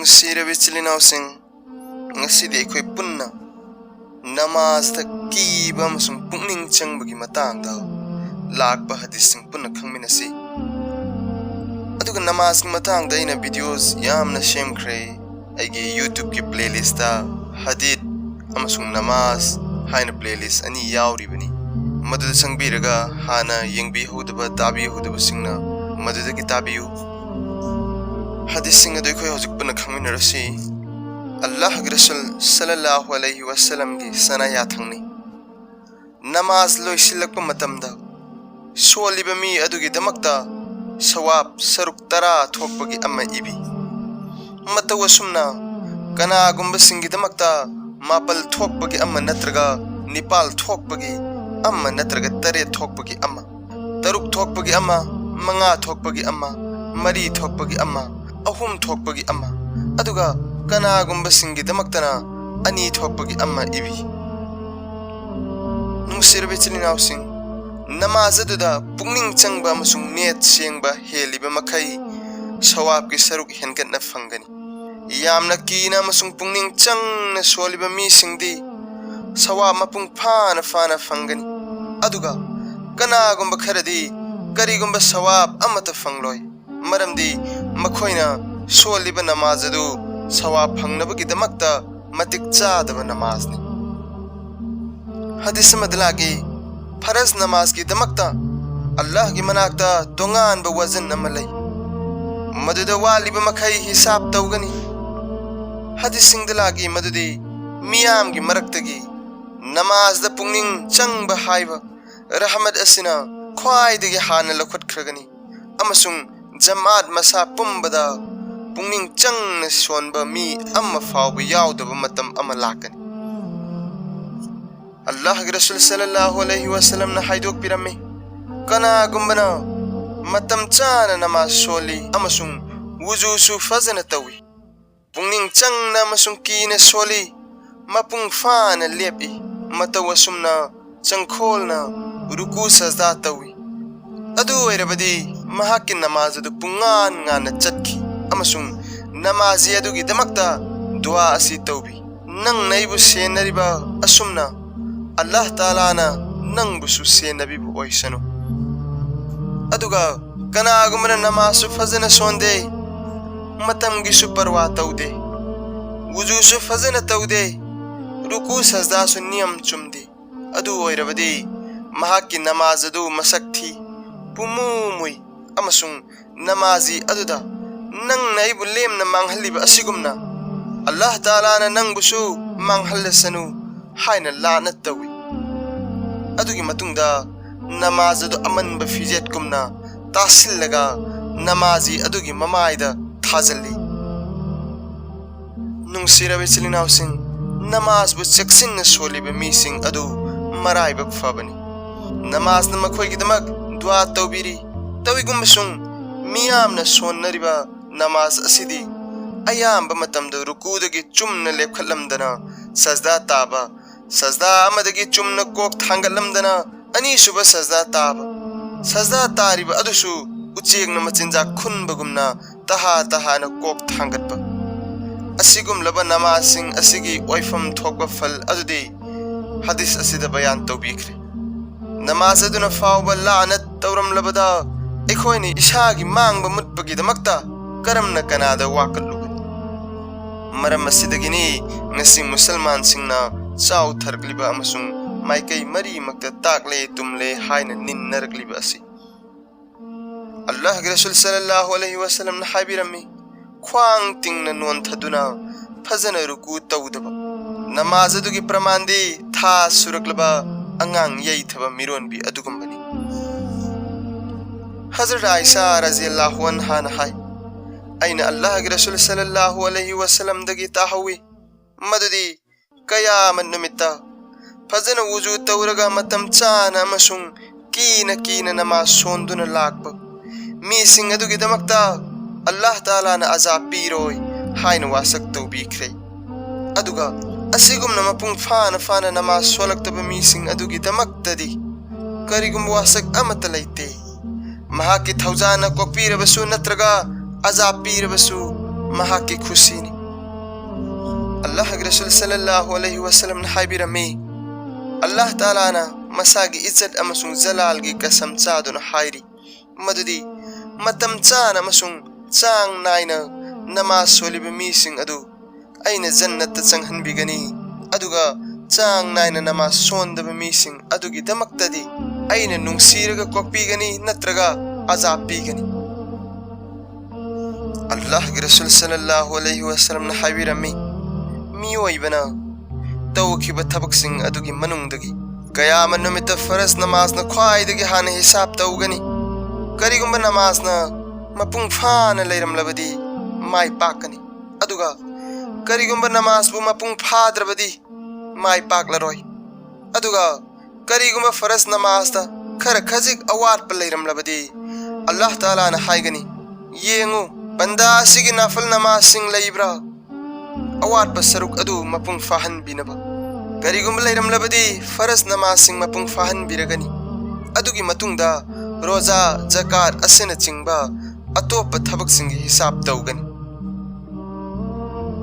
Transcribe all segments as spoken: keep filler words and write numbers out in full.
ꯅꯨꯡꯁꯤꯔꯕ ꯏꯆꯤꯜ ꯏꯅꯥꯎꯁꯤꯡ, ꯉꯁꯤꯗꯤ ꯑꯩꯈꯣꯏ ꯄꯨꯟꯅ ꯅꯃꯥꯖꯗ ꯀꯤꯕ ꯑꯃꯁꯨꯡ ꯄꯨꯛꯅꯤꯡ ꯆꯪꯕꯒꯤ ꯃꯇꯥꯡꯗ ꯂꯥꯛꯄ ꯍꯗꯤꯁꯁꯤꯡ ꯄꯨꯟꯅ ꯈꯪꯃꯤꯟꯅꯁꯤ꯫ ꯑꯗꯨꯒ ꯅꯃꯥꯖꯀꯤ ꯃꯇꯥꯡꯗ ꯑꯩꯅ videos ꯌꯥꯝꯅ ꯁꯦꯝꯈ꯭ꯔꯦ꯫ ꯑꯩꯒꯤ YouTubeꯀꯤ playlistꯇ ꯍꯗꯤꯠ ꯑꯃꯁꯨꯡ ꯅꯃꯥꯖ ꯍꯥꯏꯅ playlist ꯑꯅꯤ ꯌꯥꯎꯔꯤꯕꯅꯤ꯫ ꯃꯗꯨꯗ ꯆꯪꯕꯤꯔꯒ ꯍꯥꯟꯅ ꯌꯦꯡꯕꯤꯍꯧꯗꯕ, ꯇꯥꯕꯤꯍꯧꯗꯕꯁꯤꯡꯅ ꯃꯗꯨꯗꯒꯤ ꯇꯥꯕꯤꯌꯨ꯫ ꯍꯗꯤꯁꯁꯤꯡ ꯑꯗꯨ ꯑꯩꯈꯣꯏ ꯍꯧꯖꯤꯛ ꯄꯨꯟꯅ ꯈꯪꯃꯤꯟꯅꯔꯁꯤ꯫ ꯑꯜꯂꯥꯍꯒꯤ ꯔꯁꯨꯜ ꯁꯜꯂꯜꯂꯥꯍꯨ ꯑꯂꯩꯍꯤ ꯋꯁꯜꯂꯝꯒꯤ ꯁꯅꯥ ꯌꯥꯊꯪꯅꯤ꯫ ꯅꯃꯥꯖ ꯂꯣꯏꯁꯤꯜꯂꯛꯄ ꯃꯇꯝꯗ ꯁꯣꯜꯂꯤꯕ ꯃꯤ ꯑꯗꯨꯒꯤꯗꯃꯛꯇ ꯁꯋꯥꯕ ꯁꯔꯨꯛ ꯇꯔꯥ ꯊꯣꯛꯄꯒꯤ ꯑꯃ ꯏꯕꯤ꯫ ꯃꯇꯧ ꯑꯁꯨꯝꯅ ꯀꯅꯥꯒꯨꯝꯕꯁꯤꯡꯒꯤꯗꯃꯛꯇ ꯃꯥꯄꯜ ꯊꯣꯛꯄꯒꯤ ꯑꯃ ꯅꯠꯇ꯭ꯔꯒ ꯅꯤꯄꯥꯜ ꯊꯣꯛꯄꯒꯤ ꯑꯃ ꯅꯠꯇ꯭ꯔꯒ ꯇꯔꯦꯠ ꯊꯣꯛꯄꯒꯤ ꯑꯃ, ꯇꯔꯨꯛ ꯊꯣꯛꯄꯒꯤ ꯑꯃ, ꯃꯉꯥ ꯊꯣꯛꯄꯒꯤ ꯑꯃ, ꯃꯔꯤ ꯊꯣꯛꯄꯒꯤ ꯑꯃ, ꯑꯍꯨꯝ ꯊꯣꯛꯄꯒꯤ ꯑꯃ, ꯑꯗꯨꯒ ꯀꯅꯥꯒꯨꯝꯕꯁꯤꯡꯒꯤꯗꯃꯛꯇꯅ ꯑꯅꯤ ꯊꯣꯛꯄꯒꯤ ꯑꯃ ꯏꯕꯤ꯫ ꯅꯨꯡꯁꯤꯔꯕ ꯏꯆꯤꯜ ꯏꯅꯥꯎꯁꯤꯡ, ꯅꯃꯥꯖ ꯑꯗꯨꯗ ꯄꯨꯛꯅꯤꯡ ꯆꯪꯕ ꯑꯃꯁꯨꯡ ꯅꯦꯠ ꯁꯦꯡꯕ ꯍꯦꯜꯂꯤꯕ ꯃꯈꯩ ꯁꯋꯥꯕꯀꯤ ꯁꯔꯨꯛ ꯍꯦꯟꯒꯠꯅ ꯐꯪꯒꯅꯤ꯫ ꯌꯥꯝꯅ ꯀꯤꯅ ꯑꯃꯁꯨꯡ ꯄꯨꯛꯅꯤꯡ ꯆꯪꯅ ꯁꯣꯜꯂꯤꯕ ꯃꯤꯁꯤꯡꯗꯤ ꯁꯋꯥꯕ ꯃꯄꯨꯡ ꯐꯥꯅ ꯐꯥꯅ ꯐꯪꯒꯅꯤ꯫ ꯑꯗꯨꯒ ꯀꯅꯥꯒꯨꯝꯕ ꯈꯔꯗꯤ ꯀꯔꯤꯒꯨꯝꯕ ꯁꯋꯥꯕ ꯑꯃꯠꯇ ꯐꯪꯂꯣꯏ, ꯃꯔꯝꯗꯤ ꯃꯈꯣꯏꯅ ꯁꯣꯜꯂꯤꯕ ꯅꯃꯥꯖ ꯑꯗꯨ ꯁꯋꯥꯕ ꯐꯪꯅꯕꯒꯤꯗꯃꯛꯇ ꯃꯇꯤꯛ ꯆꯥꯗꯕ ꯅꯃꯥꯖꯅꯤ꯫ ꯍꯗꯤꯁ ꯑꯃꯗ ꯂꯥꯛꯏ, ꯐꯔꯖ ꯅꯃꯥꯖꯀꯤꯗꯃꯛꯇ ꯑꯜꯂꯥꯍꯒꯤ ꯃꯅꯥꯛꯇ ꯇꯣꯉꯥꯟꯕ ꯋꯥꯖꯟ ꯑꯃ ꯂꯩ, ꯃꯗꯨꯗ ꯋꯥꯠꯂꯤꯕ ꯃꯈꯩ ꯍꯤꯁꯥꯕ ꯇꯧꯒꯅꯤ꯫ ꯍꯗꯤꯁꯁꯤꯡꯗ ꯂꯥꯛꯏ ꯃꯗꯨꯗꯤ ꯃꯤꯌꯥꯝꯒꯤ ꯃꯔꯛꯇꯒꯤ ꯅꯃꯥꯖꯗ ꯄꯨꯛꯅꯤꯡ ꯆꯪꯕ ꯍꯥꯏꯕ ꯔꯍꯃꯠ ꯑꯁꯤꯅ ꯈ꯭ꯋꯥꯏꯗꯒꯤ ꯍꯥꯟꯅ ꯂꯧꯈꯠꯈ꯭ꯔꯒꯅꯤ, ꯑꯃꯁꯨꯡ ꯖꯃꯥꯠ ꯃꯁꯥ ꯄꯨꯝꯕꯗ ꯄꯨꯛꯅꯤꯡ ꯆꯪꯅ ꯁꯣꯟꯕ ꯃꯤ ꯑꯃ ꯐꯥꯎꯕ ꯌꯥꯎꯗꯕ ꯃꯇꯝ ꯑꯃ ꯂꯥꯛꯀꯅꯤ꯫ ꯑꯜꯂꯥꯍꯒꯤ ꯔꯁꯨꯜ ꯁꯜꯂꯜꯂꯥꯍꯨ ꯑꯂꯩꯍꯤ ꯋꯁꯜꯂꯝꯅ ꯍꯥꯏꯗꯣꯛꯄꯤꯔꯝꯃꯤ, ꯀꯅꯥꯒꯨꯝꯕꯅ ꯃꯇꯝ ꯆꯥꯅ ꯅꯃꯥꯖ ꯁꯣꯜꯂꯤ ꯑꯃꯁꯨꯡ ꯋꯨꯖꯨꯁꯨ ꯐꯖꯅ ꯇꯧꯏ, ꯄꯨꯛꯅꯤꯡ ꯆꯪꯅ ꯑꯃꯁꯨꯡ ꯀꯤꯅ ꯁꯣꯜꯂꯤ, ꯃꯄꯨꯡ ꯐꯥꯅ ꯂꯦꯞꯏ, ꯃꯇꯧ ꯑꯁꯨꯝꯅ ꯆꯪꯈꯣꯜꯅ ꯔꯨꯀꯨ ꯁꯖꯗꯥ ꯇꯧꯏ, ꯑꯗꯨ ꯑꯣꯏꯔꯕꯗꯤ ꯃꯍꯥꯛꯀꯤ ꯅꯃꯥꯖ ꯑꯗꯨ ꯄꯨꯡꯉꯥꯟ ꯉꯥꯟꯅ ꯆꯠꯈꯤ ꯑꯃꯁꯨꯡ ꯅꯃꯥꯖꯤ ꯑꯗꯨꯒꯤꯗꯃꯛꯇ ꯗꯨꯋꯥ ꯑꯁꯤ ꯇꯧꯕꯤ: "ꯅꯪꯅ ꯑꯩꯕꯨ ꯁꯦꯟꯅꯔꯤꯕ ꯑꯁꯨꯝꯅ ꯑꯜꯂꯥꯍ ꯇꯥꯂꯥꯅ ꯅꯪꯕꯨꯁꯨ ꯁꯦꯟꯅꯕꯤꯕ ꯑꯣꯏꯁꯅꯨ"꯫ ꯑꯗꯨꯒ ꯀꯅꯥꯒꯨꯝꯕꯅ ꯅꯃꯥꯖꯁꯨ ꯐꯖꯅ ꯁꯣꯟꯗꯦ, ꯃꯇꯝꯒꯤꯁꯨ ꯄꯔꯋꯥ ꯇꯧꯗꯦ, ꯋꯨꯖꯨꯁꯨ ꯐꯖꯅ ꯇꯧꯗꯦ, ꯔꯨꯀꯨ ꯁꯖꯗꯥꯁꯨ ꯅꯤꯌꯝ ꯆꯨꯝꯗꯦ, ꯑꯗꯨ ꯑꯣꯏꯔꯕꯗꯤ ꯃꯍꯥꯛꯀꯤ ꯅꯃꯥꯖ ꯑꯗꯨ ꯃꯁꯛ ꯊꯤ, ꯄꯨꯝꯃꯨ ꯃꯨꯏ, ꯑꯃꯁꯨꯡ ꯅꯃꯥꯖꯤ ꯑꯗꯨꯗ "ꯅꯪꯅ ꯑꯩꯕꯨ ꯂꯦꯝꯅ ꯃꯥꯡꯍꯜꯂꯤꯕ ꯑꯁꯤꯒꯨꯝꯅ ꯑꯜꯂꯥꯍ ꯇꯥꯂꯥꯅ ꯅꯪꯕꯨꯁꯨ ꯃꯥꯡꯍꯜꯂꯁꯅꯨ" ꯍꯥꯏꯅ ꯂꯥꯅꯠ ꯇꯧꯏ꯫ ꯑꯗꯨꯒꯤ ꯃꯇꯨꯡꯗ ꯅꯃꯥꯖ ꯑꯗꯨ ꯑꯃꯟꯕ ꯐꯤꯖꯦꯠꯀꯨꯝꯅ ꯇꯥꯁꯤꯜꯂꯒ ꯅꯃꯥꯖꯤ ꯑꯗꯨꯒꯤ ꯃꯃꯥꯏꯗ ꯊꯥꯖꯤꯜꯂꯤ꯫ ꯅꯨꯡꯁꯤꯔꯕ ꯏꯆꯤꯜ ꯏꯅꯥꯎꯁꯤꯡ, ꯅꯃꯥꯖꯕꯨ ꯆꯦꯛꯁꯤꯟꯅ ꯁꯣꯜꯂꯤꯕ ꯃꯤꯁꯤꯡ ꯑꯗꯨ ꯃꯔꯥꯏꯕꯛ ꯐꯕꯅꯤ꯫ ꯅꯃꯥꯖꯅ ꯃꯈꯣꯏꯒꯤꯗꯃꯛ ꯗꯨꯋꯥ ꯇꯧꯕꯤꯔꯤ꯫ ꯇꯧꯏꯒꯨꯝꯕꯁꯨꯡ ꯃꯤꯌꯥꯝꯅ ꯁꯣꯟꯅꯔꯤꯕ ꯅꯃꯥꯖ ꯑꯁꯤꯗꯤ ꯑꯌꯥꯝꯕ ꯃꯇꯝꯗ ꯔꯨꯀꯨꯗꯒꯤ ꯆꯨꯝꯅ ꯂꯦꯞꯈꯠꯂꯝꯗꯅ ꯁꯖꯗꯥ ꯇꯥꯕ, ꯁꯖꯗꯥ ꯑꯃꯗꯒꯤ ꯆꯨꯝꯅ ꯀꯣꯛ ꯊꯥꯡꯒꯠꯂꯝꯗꯅ ꯑꯅꯤꯁꯨꯕ ꯁꯖꯗꯥ ꯇꯥꯕ, ꯁꯖꯗꯥ ꯇꯥꯔꯤꯕ ꯑꯗꯨꯁꯨ ꯎꯆꯦꯛꯅ ꯃꯆꯤꯟꯖꯥꯛ ꯈꯨꯟꯕꯒꯨꯝꯅ ꯇꯍꯥ ꯇꯍꯥꯅ ꯀꯣꯛ ꯊꯥꯡꯒꯠꯄ, ꯑꯁꯤꯒꯨꯝꯂꯕ ꯅꯃꯥꯖꯁꯤꯡ ꯑꯁꯤꯒꯤ ꯑꯣꯏꯐꯝ ꯊꯣꯛꯄ ꯐꯜ ꯑꯗꯨꯗꯤ ꯍꯗꯤꯁ ꯑꯁꯤꯗ ꯕꯌꯥꯟ ꯇꯧꯕꯤꯈ꯭ꯔꯦ꯫ ꯅꯃꯥꯖ ꯑꯗꯨꯅ ꯐꯥꯎꯕ ꯂꯥꯅꯠ ꯇꯧꯔꯝꯂꯕꯗ ꯑꯩꯈꯣꯏꯅ ꯏꯁꯥꯒꯤ ꯃꯥꯡꯕ ꯃꯨꯠꯄꯒꯤꯗꯃꯛꯇ ꯀꯔꯝꯅ ꯀꯅꯥꯗ ꯋꯥꯀꯠꯂꯨꯒꯅꯤ? ꯃꯔꯝ ꯑꯁꯤꯗꯒꯤꯅꯤ ꯉꯁꯤ ꯃꯨꯁꯜꯃꯥꯟꯁꯤꯡꯅ ꯆꯥꯎꯊꯔꯛꯂꯤꯕ ꯑꯃꯁꯨꯡ ꯃꯥꯏꯀꯩ ꯃꯔꯤꯃꯛꯇ ꯇꯥꯛꯂꯦ ꯇꯨꯝꯂꯦ ꯍꯥꯏꯅ ꯅꯤꯟꯅꯔꯛꯂꯤꯕ ꯑꯁꯤ꯫ ꯑꯜꯂꯥꯍꯒꯤ ꯔꯁꯨꯜ ꯁꯜꯂꯜꯂꯥꯍꯨ ꯑꯂꯩꯍꯤ ꯋꯥꯁꯜꯂꯝꯅ ꯍꯥꯏꯕꯤꯔꯝꯃꯤ, ꯈ꯭ꯋꯥꯡ ꯇꯤꯡꯅ ꯅꯣꯟꯊꯗꯨꯅ ꯐꯖꯅ ꯔꯨꯀꯨ ꯇꯧꯗꯕ꯫ ꯅꯃꯥꯖ ꯑꯗꯨꯒꯤ ꯄ꯭ꯔꯃꯥꯟꯗꯤ ꯊꯥ ꯁꯨꯔꯛꯂꯕ ꯑꯉꯥꯡ ꯌꯩꯊꯕ ꯃꯤꯔꯣꯟꯕꯤ ꯑꯗꯨꯒꯨꯝꯕꯅꯤ꯫ ꯍꯖꯔꯠ ꯑꯥꯏꯁꯥ ꯔꯖꯤꯌꯜꯂꯥꯍꯨ ꯑꯟꯍꯥꯅ ꯍꯥꯏ, "ꯑꯩꯅ ꯑꯜꯂꯥꯍꯒꯤ ꯔꯁꯨꯜ ꯁꯜꯂꯜꯂꯥꯍꯨ ꯑꯂꯩꯍꯤ ꯋꯥꯁꯜꯂꯝꯗꯒꯤ ꯇꯥꯍꯧꯏ ꯃꯗꯨꯗꯤ ꯀꯌꯥꯃꯠ ꯅꯨꯃꯤꯠꯇ ꯐꯖꯅ ꯋꯨꯖꯨ ꯇꯧꯔꯒ ꯃꯇꯝ ꯆꯥꯅ ꯑꯃꯁꯨꯡ ꯀꯤꯅ ꯀꯤꯅ ꯅꯃꯥꯖ ꯁꯣꯟꯗꯨꯅ ꯂꯥꯛꯄ ꯃꯤꯁꯤꯡ ꯑꯗꯨꯒꯤꯗꯃꯛꯇ ꯑꯜꯂꯥꯍ ꯇꯥꯂꯥꯅ ꯑꯖꯥꯕ ꯄꯤꯔꯣꯏ" ꯍꯥꯏꯅ ꯋꯥꯁꯛ ꯇꯧꯕꯤꯈ꯭ꯔꯦ꯫ ꯑꯗꯨꯒ ꯑꯁꯤꯒꯨꯝꯅ ꯃꯄꯨꯡ ꯐꯥꯅ ꯐꯥꯅ ꯅꯃꯥꯖ ꯁꯣꯜꯂꯛꯇꯕ ꯃꯤꯁꯤꯡ ꯑꯗꯨꯒꯤꯗꯃꯛꯇꯗꯤ ꯀꯔꯤꯒꯨꯝꯕ ꯋꯥꯁꯛ ꯑꯃꯠꯇ ꯂꯩꯇꯦ꯫ ꯃꯍꯥꯛꯀꯤ ꯊꯧꯖꯥꯟꯅ ꯀꯣꯛꯄꯤꯔꯕꯁꯨ ꯅꯠꯇ꯭ꯔꯒ ꯑꯖꯥꯕ ꯄꯤꯔꯕꯁꯨ, ꯃꯍꯥꯛꯀꯤ ꯈꯨꯁꯤꯅꯤ꯫ ꯑꯜꯂꯥꯍꯒꯤ ꯔꯁꯨꯜ ꯁꯜꯂꯜꯂꯥꯍꯨ ꯑꯂꯩꯍꯤ ꯋꯥꯁꯂꯝꯅ ꯍꯥꯏꯕꯤꯔꯝꯃꯤ, ꯑꯜꯂꯥꯍ ꯇꯥꯂꯥꯅ ꯃꯁꯥꯒꯤ ꯏꯖꯠ ꯑꯃꯁꯨꯡ ꯖꯂꯥꯜꯒꯤ ꯀꯁꯝ ꯆꯥꯗꯨꯅ ꯍꯥꯏꯔꯤ ꯃꯗꯨꯗꯤ, ꯃꯇꯝ ꯆꯥꯅ ꯑꯃꯁꯨꯡ ꯆꯥꯡ ꯅꯥꯏꯅ ꯅꯃꯥꯖ ꯁꯣꯜꯂꯤꯕ ꯃꯤꯁꯤꯡ ꯑꯗꯨ ꯑꯩꯅ ꯖꯟꯅꯠꯇ ꯆꯪꯍꯟꯕꯤꯒꯅꯤ, ꯑꯗꯨꯒ ꯆꯥꯡ ꯅꯥꯏꯅ ꯅꯃꯥꯖ ꯁꯣꯟꯗꯕ ꯃꯤꯁꯤꯡ ꯑꯗꯨꯒꯤꯗꯃꯛꯇꯗꯤ ꯑꯩꯅ ꯅꯨꯡꯁꯤꯔꯒ ꯀꯣꯛꯄꯤꯒꯅꯤ ꯅꯠꯇ꯭ꯔꯒ ꯑꯖꯥꯕ ꯄꯤꯒꯅꯤ꯫ ꯑꯜꯂꯥꯍꯒꯤ ꯔꯁꯨꯜ ꯁꯜꯂꯜꯂꯥꯍꯨ ꯑꯂꯩꯍꯤ ꯋꯥꯁꯂꯝꯅ ꯍꯥꯏꯕꯤꯔꯝꯃꯤ, ꯃꯤꯑꯣꯏꯕꯅ ꯇꯧꯈꯤꯕ ꯊꯕꯛꯁꯤꯡ ꯑꯗꯨꯒꯤ ꯃꯅꯨꯡꯗꯒꯤ ꯀꯌꯥꯃꯠ ꯅꯨꯃꯤꯠꯇ ꯐꯔꯖ ꯅꯃꯥꯖꯅ ꯈ꯭ꯋꯥꯏꯗꯒꯤ ꯍꯥꯟꯅ ꯍꯤꯁꯥꯕ ꯇꯧꯒꯅꯤ꯫ ꯀꯔꯤꯒꯨꯝꯕ ꯅꯃꯥꯖꯅ ꯃꯄꯨꯡ ꯐꯥꯅ ꯂꯩꯔꯝꯂꯕꯗꯤ ꯃꯥꯏ ꯄꯥꯛꯀꯅꯤ, ꯑꯗꯨꯒ ꯀꯔꯤꯒꯨꯝꯕ ꯅꯃꯥꯖꯕꯨ ꯃꯄꯨꯡ ꯐꯥꯗ꯭ꯔꯕꯗꯤ ꯃꯥꯏ ꯄꯥꯛꯂꯔꯣꯏ꯫ ꯑꯗꯨꯒ ꯀꯔꯤꯒꯨꯝꯕ ꯐꯔꯖ ꯅꯃꯥꯖꯇ ꯈꯔ ꯈꯖꯤꯛ ꯑꯋꯥꯠꯄ ꯂꯩꯔꯝꯂꯕꯗꯤ, ꯑꯜꯂꯥꯍ ꯇꯥꯂꯥꯅ ꯍꯥꯏꯒꯅꯤ, ꯌꯦꯡꯉꯨ, ꯕꯟꯗꯥ ꯑꯁꯤꯒꯤ ꯅꯥꯐꯜ ꯅꯃꯥꯖꯁꯤꯡ ꯂꯩꯕ꯭ꯔꯥ? ꯑꯋꯥꯠꯄ ꯁꯔꯨꯛ ꯑꯗꯨ ꯃꯄꯨꯡ ꯐꯥꯍꯟꯕꯤꯅꯕ꯫ ꯀꯔꯤꯒꯨꯝꯕ ꯂꯩꯔꯝꯂꯕꯗꯤ ꯐꯔꯖ ꯅꯃꯥꯖꯁꯤꯡ ꯃꯄꯨꯡ ꯐꯥꯍꯟꯕꯤꯔꯒꯅꯤ꯫ ꯑꯗꯨꯒꯤ ꯃꯇꯨꯡꯗ ꯔꯣꯖꯥ, ꯖꯀꯥꯠ ꯑꯁꯤꯅꯆꯤꯡꯕ ꯑꯇꯣꯞꯄ ꯊꯕꯛꯁꯤꯡꯒꯤ ꯍꯤꯁꯥꯕ ꯇꯧꯒꯅꯤ꯫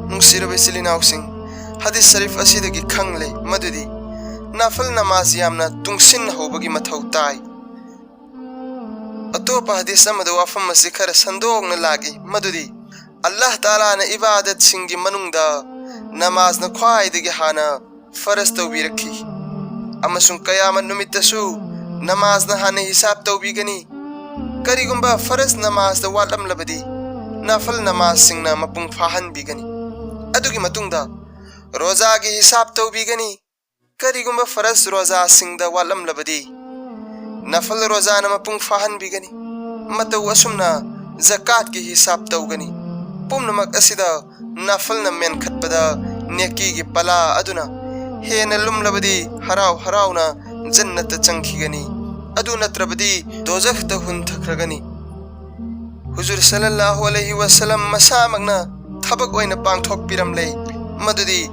ꯅꯨꯡꯁꯤꯔꯕ ꯏꯆꯤꯜ ꯏꯅꯥꯎꯁꯤꯡ, ꯍꯗꯤꯁ ꯁꯔꯤꯐ ꯑꯁꯤꯗꯒꯤ ꯈꯪꯂꯦ ꯃꯗꯨꯗꯤ ꯅꯥꯐꯜ ꯅꯃꯥꯖ ꯌꯥꯝꯅ ꯇꯨꯡꯁꯤꯟꯍꯧꯕꯒꯤ ꯃꯊꯧ ꯇꯥꯏ꯫ ꯑꯇꯣꯞꯄ ꯍꯗꯤꯁ ꯑꯃꯗ ꯋꯥꯐꯝ ꯑꯁꯤ ꯈꯔ ꯁꯟꯗꯣꯛꯅ ꯂꯥꯛꯏ, ꯃꯗꯨꯗꯤ ꯑꯜꯂꯥꯍ ꯇꯥꯂꯥꯅ ꯏꯕꯥꯗꯠꯁꯤꯡꯒꯤ ꯃꯅꯨꯡꯗ ꯅꯃꯥꯖꯅ ꯈ꯭ꯋꯥꯏꯗꯒꯤ ꯍꯥꯟꯅ ꯐꯔꯖ ꯇꯧꯕꯤꯔꯛꯈꯤ, ꯑꯃꯁꯨꯡ ꯀꯌꯥꯃꯠ ꯅꯨꯃꯤꯠꯇꯁꯨ ꯅꯃꯥꯖꯅ ꯍꯥꯟꯅ ꯍꯤꯁꯥꯕ ꯇꯧꯕꯤꯒꯅꯤ꯫ ꯀꯔꯤꯒꯨꯝꯕ ꯐꯔꯖ ꯅꯃꯥꯖꯗ ꯋꯥꯠꯂꯝꯂꯕꯗꯤ, ꯅꯥꯐꯜ ꯅꯃꯥꯖꯁꯤꯡꯅ ꯃꯄꯨꯡ ꯐꯥꯍꯟꯕꯤꯒꯅꯤ꯫ ꯑꯗꯨꯒꯤ ꯃꯇꯨꯡꯗ ꯔꯣꯖꯥꯒꯤ ꯍꯤꯁꯥꯕ ꯇꯧꯕꯤꯒꯅꯤ꯫ ꯀꯔꯤꯒꯨꯝꯕ ꯐꯔꯖ ꯔꯣꯖꯥꯁꯤꯡꯗ ꯋꯥꯠꯂꯝꯂꯕꯗꯤ, ꯅꯥꯐꯜ ꯔꯣꯖꯥꯅ ꯃꯄꯨꯡ ꯐꯥꯍꯟꯕꯤꯒꯅꯤ꯫ ꯃꯇꯧ ꯑꯁꯨꯝꯅ ꯖꯀꯥꯠꯀꯤ ꯍꯤꯁꯥꯕ ꯇꯧꯒꯅꯤ꯫ ꯄꯨꯝꯅꯃꯛ ꯑꯁꯤꯗ ꯅꯥꯐꯜꯅ ꯃꯦꯟꯈꯠꯄꯗ ꯅꯦꯀꯤꯒꯤ ꯄꯂꯥ ꯑꯗꯨꯅ ꯍꯦꯟꯅ ꯂꯨꯝꯂꯕꯗꯤ ꯍꯔꯥꯎ ꯍꯔꯥꯎꯅ ꯖꯟꯅꯠꯇ ꯆꯪꯈꯤꯒꯅꯤ, ꯑꯗꯨ ꯅꯠꯇ꯭ꯔꯕꯗꯤ ꯗꯣꯖꯈꯇ ꯍꯨꯟꯊꯈ꯭ꯔꯒꯅꯤ꯫ ꯍꯨꯖꯨꯔ ꯁꯜꯂꯜꯂꯥꯍꯨ ꯑꯂꯩꯍꯤ ꯋꯥꯁꯂꯝ ꯃꯁꯥꯃꯛꯅ ꯊꯕꯛ ꯑꯣꯏꯅ ꯄꯥꯡꯊꯣꯛꯄꯤꯔꯝꯂꯦ, ꯃꯗꯨꯗꯤ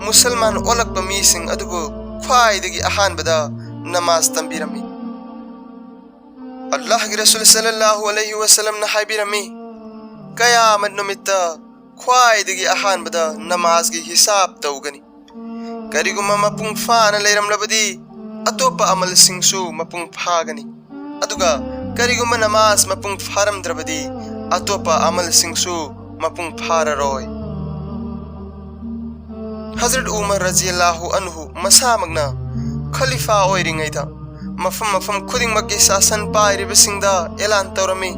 ꯃꯨꯁꯜꯃꯥꯟ ꯑꯣꯜꯂꯛꯄ ꯃꯤꯁꯤꯡ ꯑꯗꯨꯕꯨ ꯈ꯭ꯋꯥꯏꯗꯒꯤ ꯑꯍꯥꯟꯕꯗ ꯅꯃꯥꯖ ꯇꯝꯕꯤꯔꯝꯃꯤ꯫ ꯑꯜꯂꯥꯍꯒꯤ ꯔꯁꯨꯜ ꯁꯜꯂꯜꯂꯥꯍꯨ ꯑꯂꯩꯍꯤ ꯋꯥꯁꯂꯝꯅ ꯍꯥꯏꯕꯤꯔꯝꯃꯤ, ꯀꯌꯥꯃꯠ ꯅꯨꯃꯤꯠꯇ ꯈ꯭ꯋꯥꯏꯗꯒꯤ ꯑꯍꯥꯟꯕꯗ ꯅꯃꯥꯖꯒꯤ ꯍꯤꯁꯥꯕ ꯇꯧꯒꯅꯤ꯫ ꯀꯔꯤꯒꯨꯝꯕ ꯃꯄꯨꯡ ꯐꯥꯅ ꯂꯩꯔꯝꯂꯕꯗꯤ, ꯑꯇꯣꯞꯄ ꯑꯃꯜꯁꯤꯡꯁꯨ ꯃꯄꯨꯡ ꯐꯥꯒꯅꯤ꯫ ꯑꯗꯨꯒ ꯀꯔꯤꯒꯨꯝꯕ ꯅꯃꯥꯖ ꯃꯄꯨꯡ ꯐꯥꯔꯝꯗ꯭ꯔꯕꯗꯤ, ꯑꯇꯣꯞꯄ ꯑꯃꯜꯁꯤꯡꯁꯨ ꯃꯄꯨꯡ ꯐꯥꯔꯔꯣꯏ꯫ ꯍꯖꯔꯠ ꯎꯃꯔ ꯔꯖꯤꯌꯜꯂꯥꯍꯨ ꯑꯟꯍꯨ ꯃꯁꯥꯃꯛꯅ ꯈꯂꯤꯐꯥ ꯑꯣꯏꯔꯤꯉꯩꯗ ꯃꯐꯝ ꯃꯐꯝ ꯈꯨꯗꯤꯡꯃꯛꯀꯤ ꯁꯥꯁꯟ ꯄꯥꯏꯔꯤꯕꯁꯤꯡꯗ ꯑꯦꯂꯥꯟ ꯇꯧꯔꯝꯃꯤ,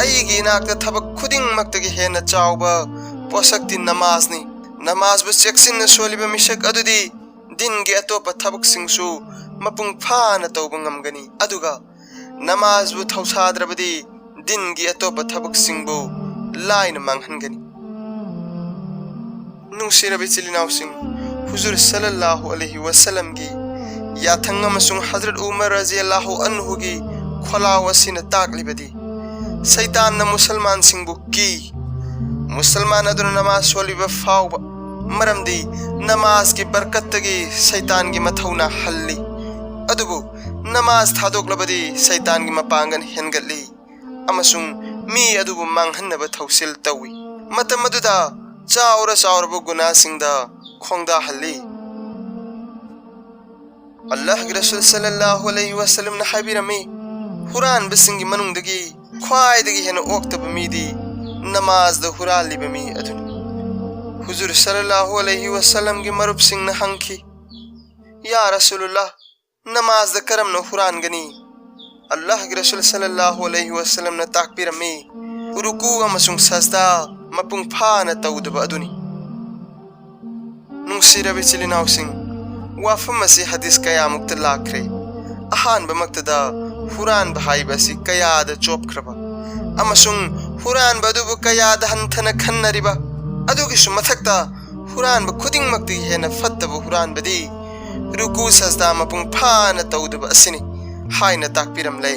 "ꯑꯩꯒꯤ ꯏꯅꯥꯛꯇ ꯊꯕꯛ ꯈꯨꯗꯤꯡꯃꯛꯇꯒꯤ ꯍꯦꯟꯅ ꯆꯥꯎꯕ ꯄꯣꯠꯁꯛꯇꯤ ꯅꯃꯥꯖꯅꯤ꯫ ꯅꯃꯥꯖꯕꯨ ꯆꯦꯛꯁꯤꯟꯅ ꯁꯣꯜꯂꯤꯕ ꯃꯤꯁꯛ ꯑꯗꯨꯗꯤ ꯗꯤꯟꯒꯤ ꯑꯇꯣꯞꯄ ꯊꯕꯛꯁꯤꯡꯁꯨ ꯃꯄꯨꯡ ꯐꯥꯅ ꯇꯧꯕ ꯉꯝꯒꯅꯤ, ꯑꯗꯨꯒ ꯅꯃꯥꯖꯕꯨ ꯊꯧꯁꯥꯗ꯭ꯔꯕꯗꯤ ꯗꯤꯟꯒꯤ ꯑꯇꯣꯞꯄ ꯊꯕꯛꯁꯤꯡꯕꯨ ꯂꯥꯏꯅ ꯃꯥꯡꯍꯟꯒꯅꯤ"꯫ ꯅꯨꯡꯁꯤꯔꯕ ꯏꯆꯤꯜ ꯏꯅꯥꯎꯁꯤꯡ, ꯍꯨꯖꯨꯔ ꯁꯜꯂꯜꯂꯥꯍꯨ ꯑꯂꯩꯍꯤ ꯋꯁꯜꯂꯝꯒꯤ ꯌꯥꯊꯪ ꯑꯃꯁꯨꯡ ꯍꯖꯔꯠ ꯎꯃꯔ ꯔꯖꯤꯌꯜꯂꯥꯍꯨ ꯑꯟꯍꯨꯒꯤ ꯈꯣꯜꯂꯥꯎ ꯑꯁꯤꯅ ꯇꯥꯛꯂꯤꯕꯗꯤ, ꯁꯩꯇꯥꯟꯅ ꯃꯨꯁꯜꯃꯥꯟꯁꯤꯡꯕꯨ ꯀꯤ꯫ ꯃꯨꯁꯜꯃꯥꯟ ꯑꯗꯨꯅ ꯅꯃꯥꯖ ꯁꯣꯜꯂꯤꯕ ꯐꯥꯎꯕ, ꯃꯔꯝꯗꯤ ꯅꯃꯥꯖꯒꯤ ꯕꯔꯀꯠꯇꯒꯤ ꯁꯩꯇꯥꯟꯒꯤ ꯃꯊꯧꯅꯥ ꯍꯜꯂꯤ꯫ ꯑꯗꯨꯕꯨ ꯅꯃꯥꯖ ꯊꯥꯗꯣꯛꯂꯕꯗꯤ ꯁꯩꯇꯥꯟꯒꯤ ꯃꯄꯥꯡꯒꯜ ꯍꯦꯟꯒꯠꯂꯤ ꯑꯃꯁꯨꯡ ꯃꯤ ꯑꯗꯨꯕꯨ ꯃꯥꯡꯍꯟꯅꯕ ꯊꯧꯁꯤꯜ ꯇꯧꯏ꯫ ꯃꯇꯝ ꯑꯗꯨꯗ ꯆꯥꯎꯔ ꯆꯥꯎꯔꯕ ꯒꯨꯅꯥꯁꯤꯡꯗ ꯈꯣꯡꯗꯥꯍꯜꯂꯤ꯫ ꯑꯜꯂꯥꯍꯒꯤ ꯔꯁꯨꯜ ꯁꯜꯂꯜꯂꯥꯍꯨ ꯑꯂꯩꯍꯤ ꯋꯁꯜꯂꯝꯅ ꯍꯥꯏꯕꯤꯔꯝꯃꯤ, ꯍꯨꯔꯥꯟꯕꯁꯤꯡꯒꯤ ꯃꯅꯨꯡꯗꯒꯤ ꯈ꯭ꯋꯥꯏꯗꯒꯤ ꯍꯦꯟꯅ ꯑꯣꯛꯇꯕ ꯃꯤꯗꯤ ꯅꯃꯥꯖꯗ ꯍꯨꯔꯥꯜꯂꯤꯕ ꯃꯤ ꯑꯗꯨꯅꯤ꯫ ꯍꯨꯖꯨꯔ ꯁꯜꯂꯜꯂꯥꯍꯨ ꯑꯂꯩꯍꯤ ꯋꯁꯜꯂꯝꯒꯤ ꯃꯔꯨꯞꯁꯤꯡꯅ ꯍꯪꯈꯤ, "ꯌꯥ ꯔꯁꯨꯂꯨꯜꯂꯥꯍ, ꯅꯃꯥꯖꯗ ꯀꯔꯝꯅ ꯍꯨꯔꯥꯟꯒꯅꯤ?" ꯑꯜꯂꯥꯍꯒꯤ ꯔꯁꯨꯜ ꯁꯜꯂꯜꯂꯥꯍꯨ ꯑꯂꯩꯍꯤ ꯋꯁꯜꯂꯝꯅ ꯇꯥꯛꯄꯤꯔꯝꯃꯤ, ꯔꯨꯀꯨ ꯑꯃꯁꯨꯡ ꯁꯖꯗꯥ ꯃꯄꯨꯡ ꯐꯥꯅ ꯇꯧꯗꯕ ꯑꯗꯨꯅꯤ꯫ ꯅꯨꯡꯁꯤꯔꯕ ꯏꯆꯤꯜ ꯏꯅꯥꯎꯁꯤꯡ, ꯋꯥꯐꯝ ꯑꯁꯤ ꯍꯗꯤꯁ ꯀꯌꯥꯃꯨꯛꯇ ꯂꯥꯛꯈ꯭ꯔꯦ꯫ ꯑꯍꯥꯟꯕꯃꯛꯇꯗ ꯍꯨꯔꯥꯟꯕ ꯍꯥꯏꯕ ꯑꯁꯤ ꯀꯌꯥꯗ ꯆꯣꯞꯈ꯭ꯔꯕ ꯑꯃꯁꯨꯡ ꯍꯨꯔꯥꯟꯕ ꯑꯗꯨꯕꯨ ꯀꯌꯥꯗ ꯍꯟꯊꯅ ꯈꯟꯅꯔꯤꯕ, ꯑꯗꯨꯒꯤꯁꯨ ꯃꯊꯛꯇ ꯍꯨꯔꯥꯟꯕ ꯈꯨꯗꯤꯡꯃꯛꯇꯒꯤ ꯍꯦꯟꯅ ꯐꯠꯇꯕ ꯍꯨꯔꯥꯟꯕꯗꯤ ꯔꯨꯀꯨ ꯁꯖꯗꯥ ꯃꯄꯨꯡ ꯐꯥꯅ ꯇꯧꯗꯕ ꯑꯁꯤꯅꯤ ꯍꯥꯏꯅ ꯇꯥꯛꯄꯤꯔꯝꯂꯦ꯫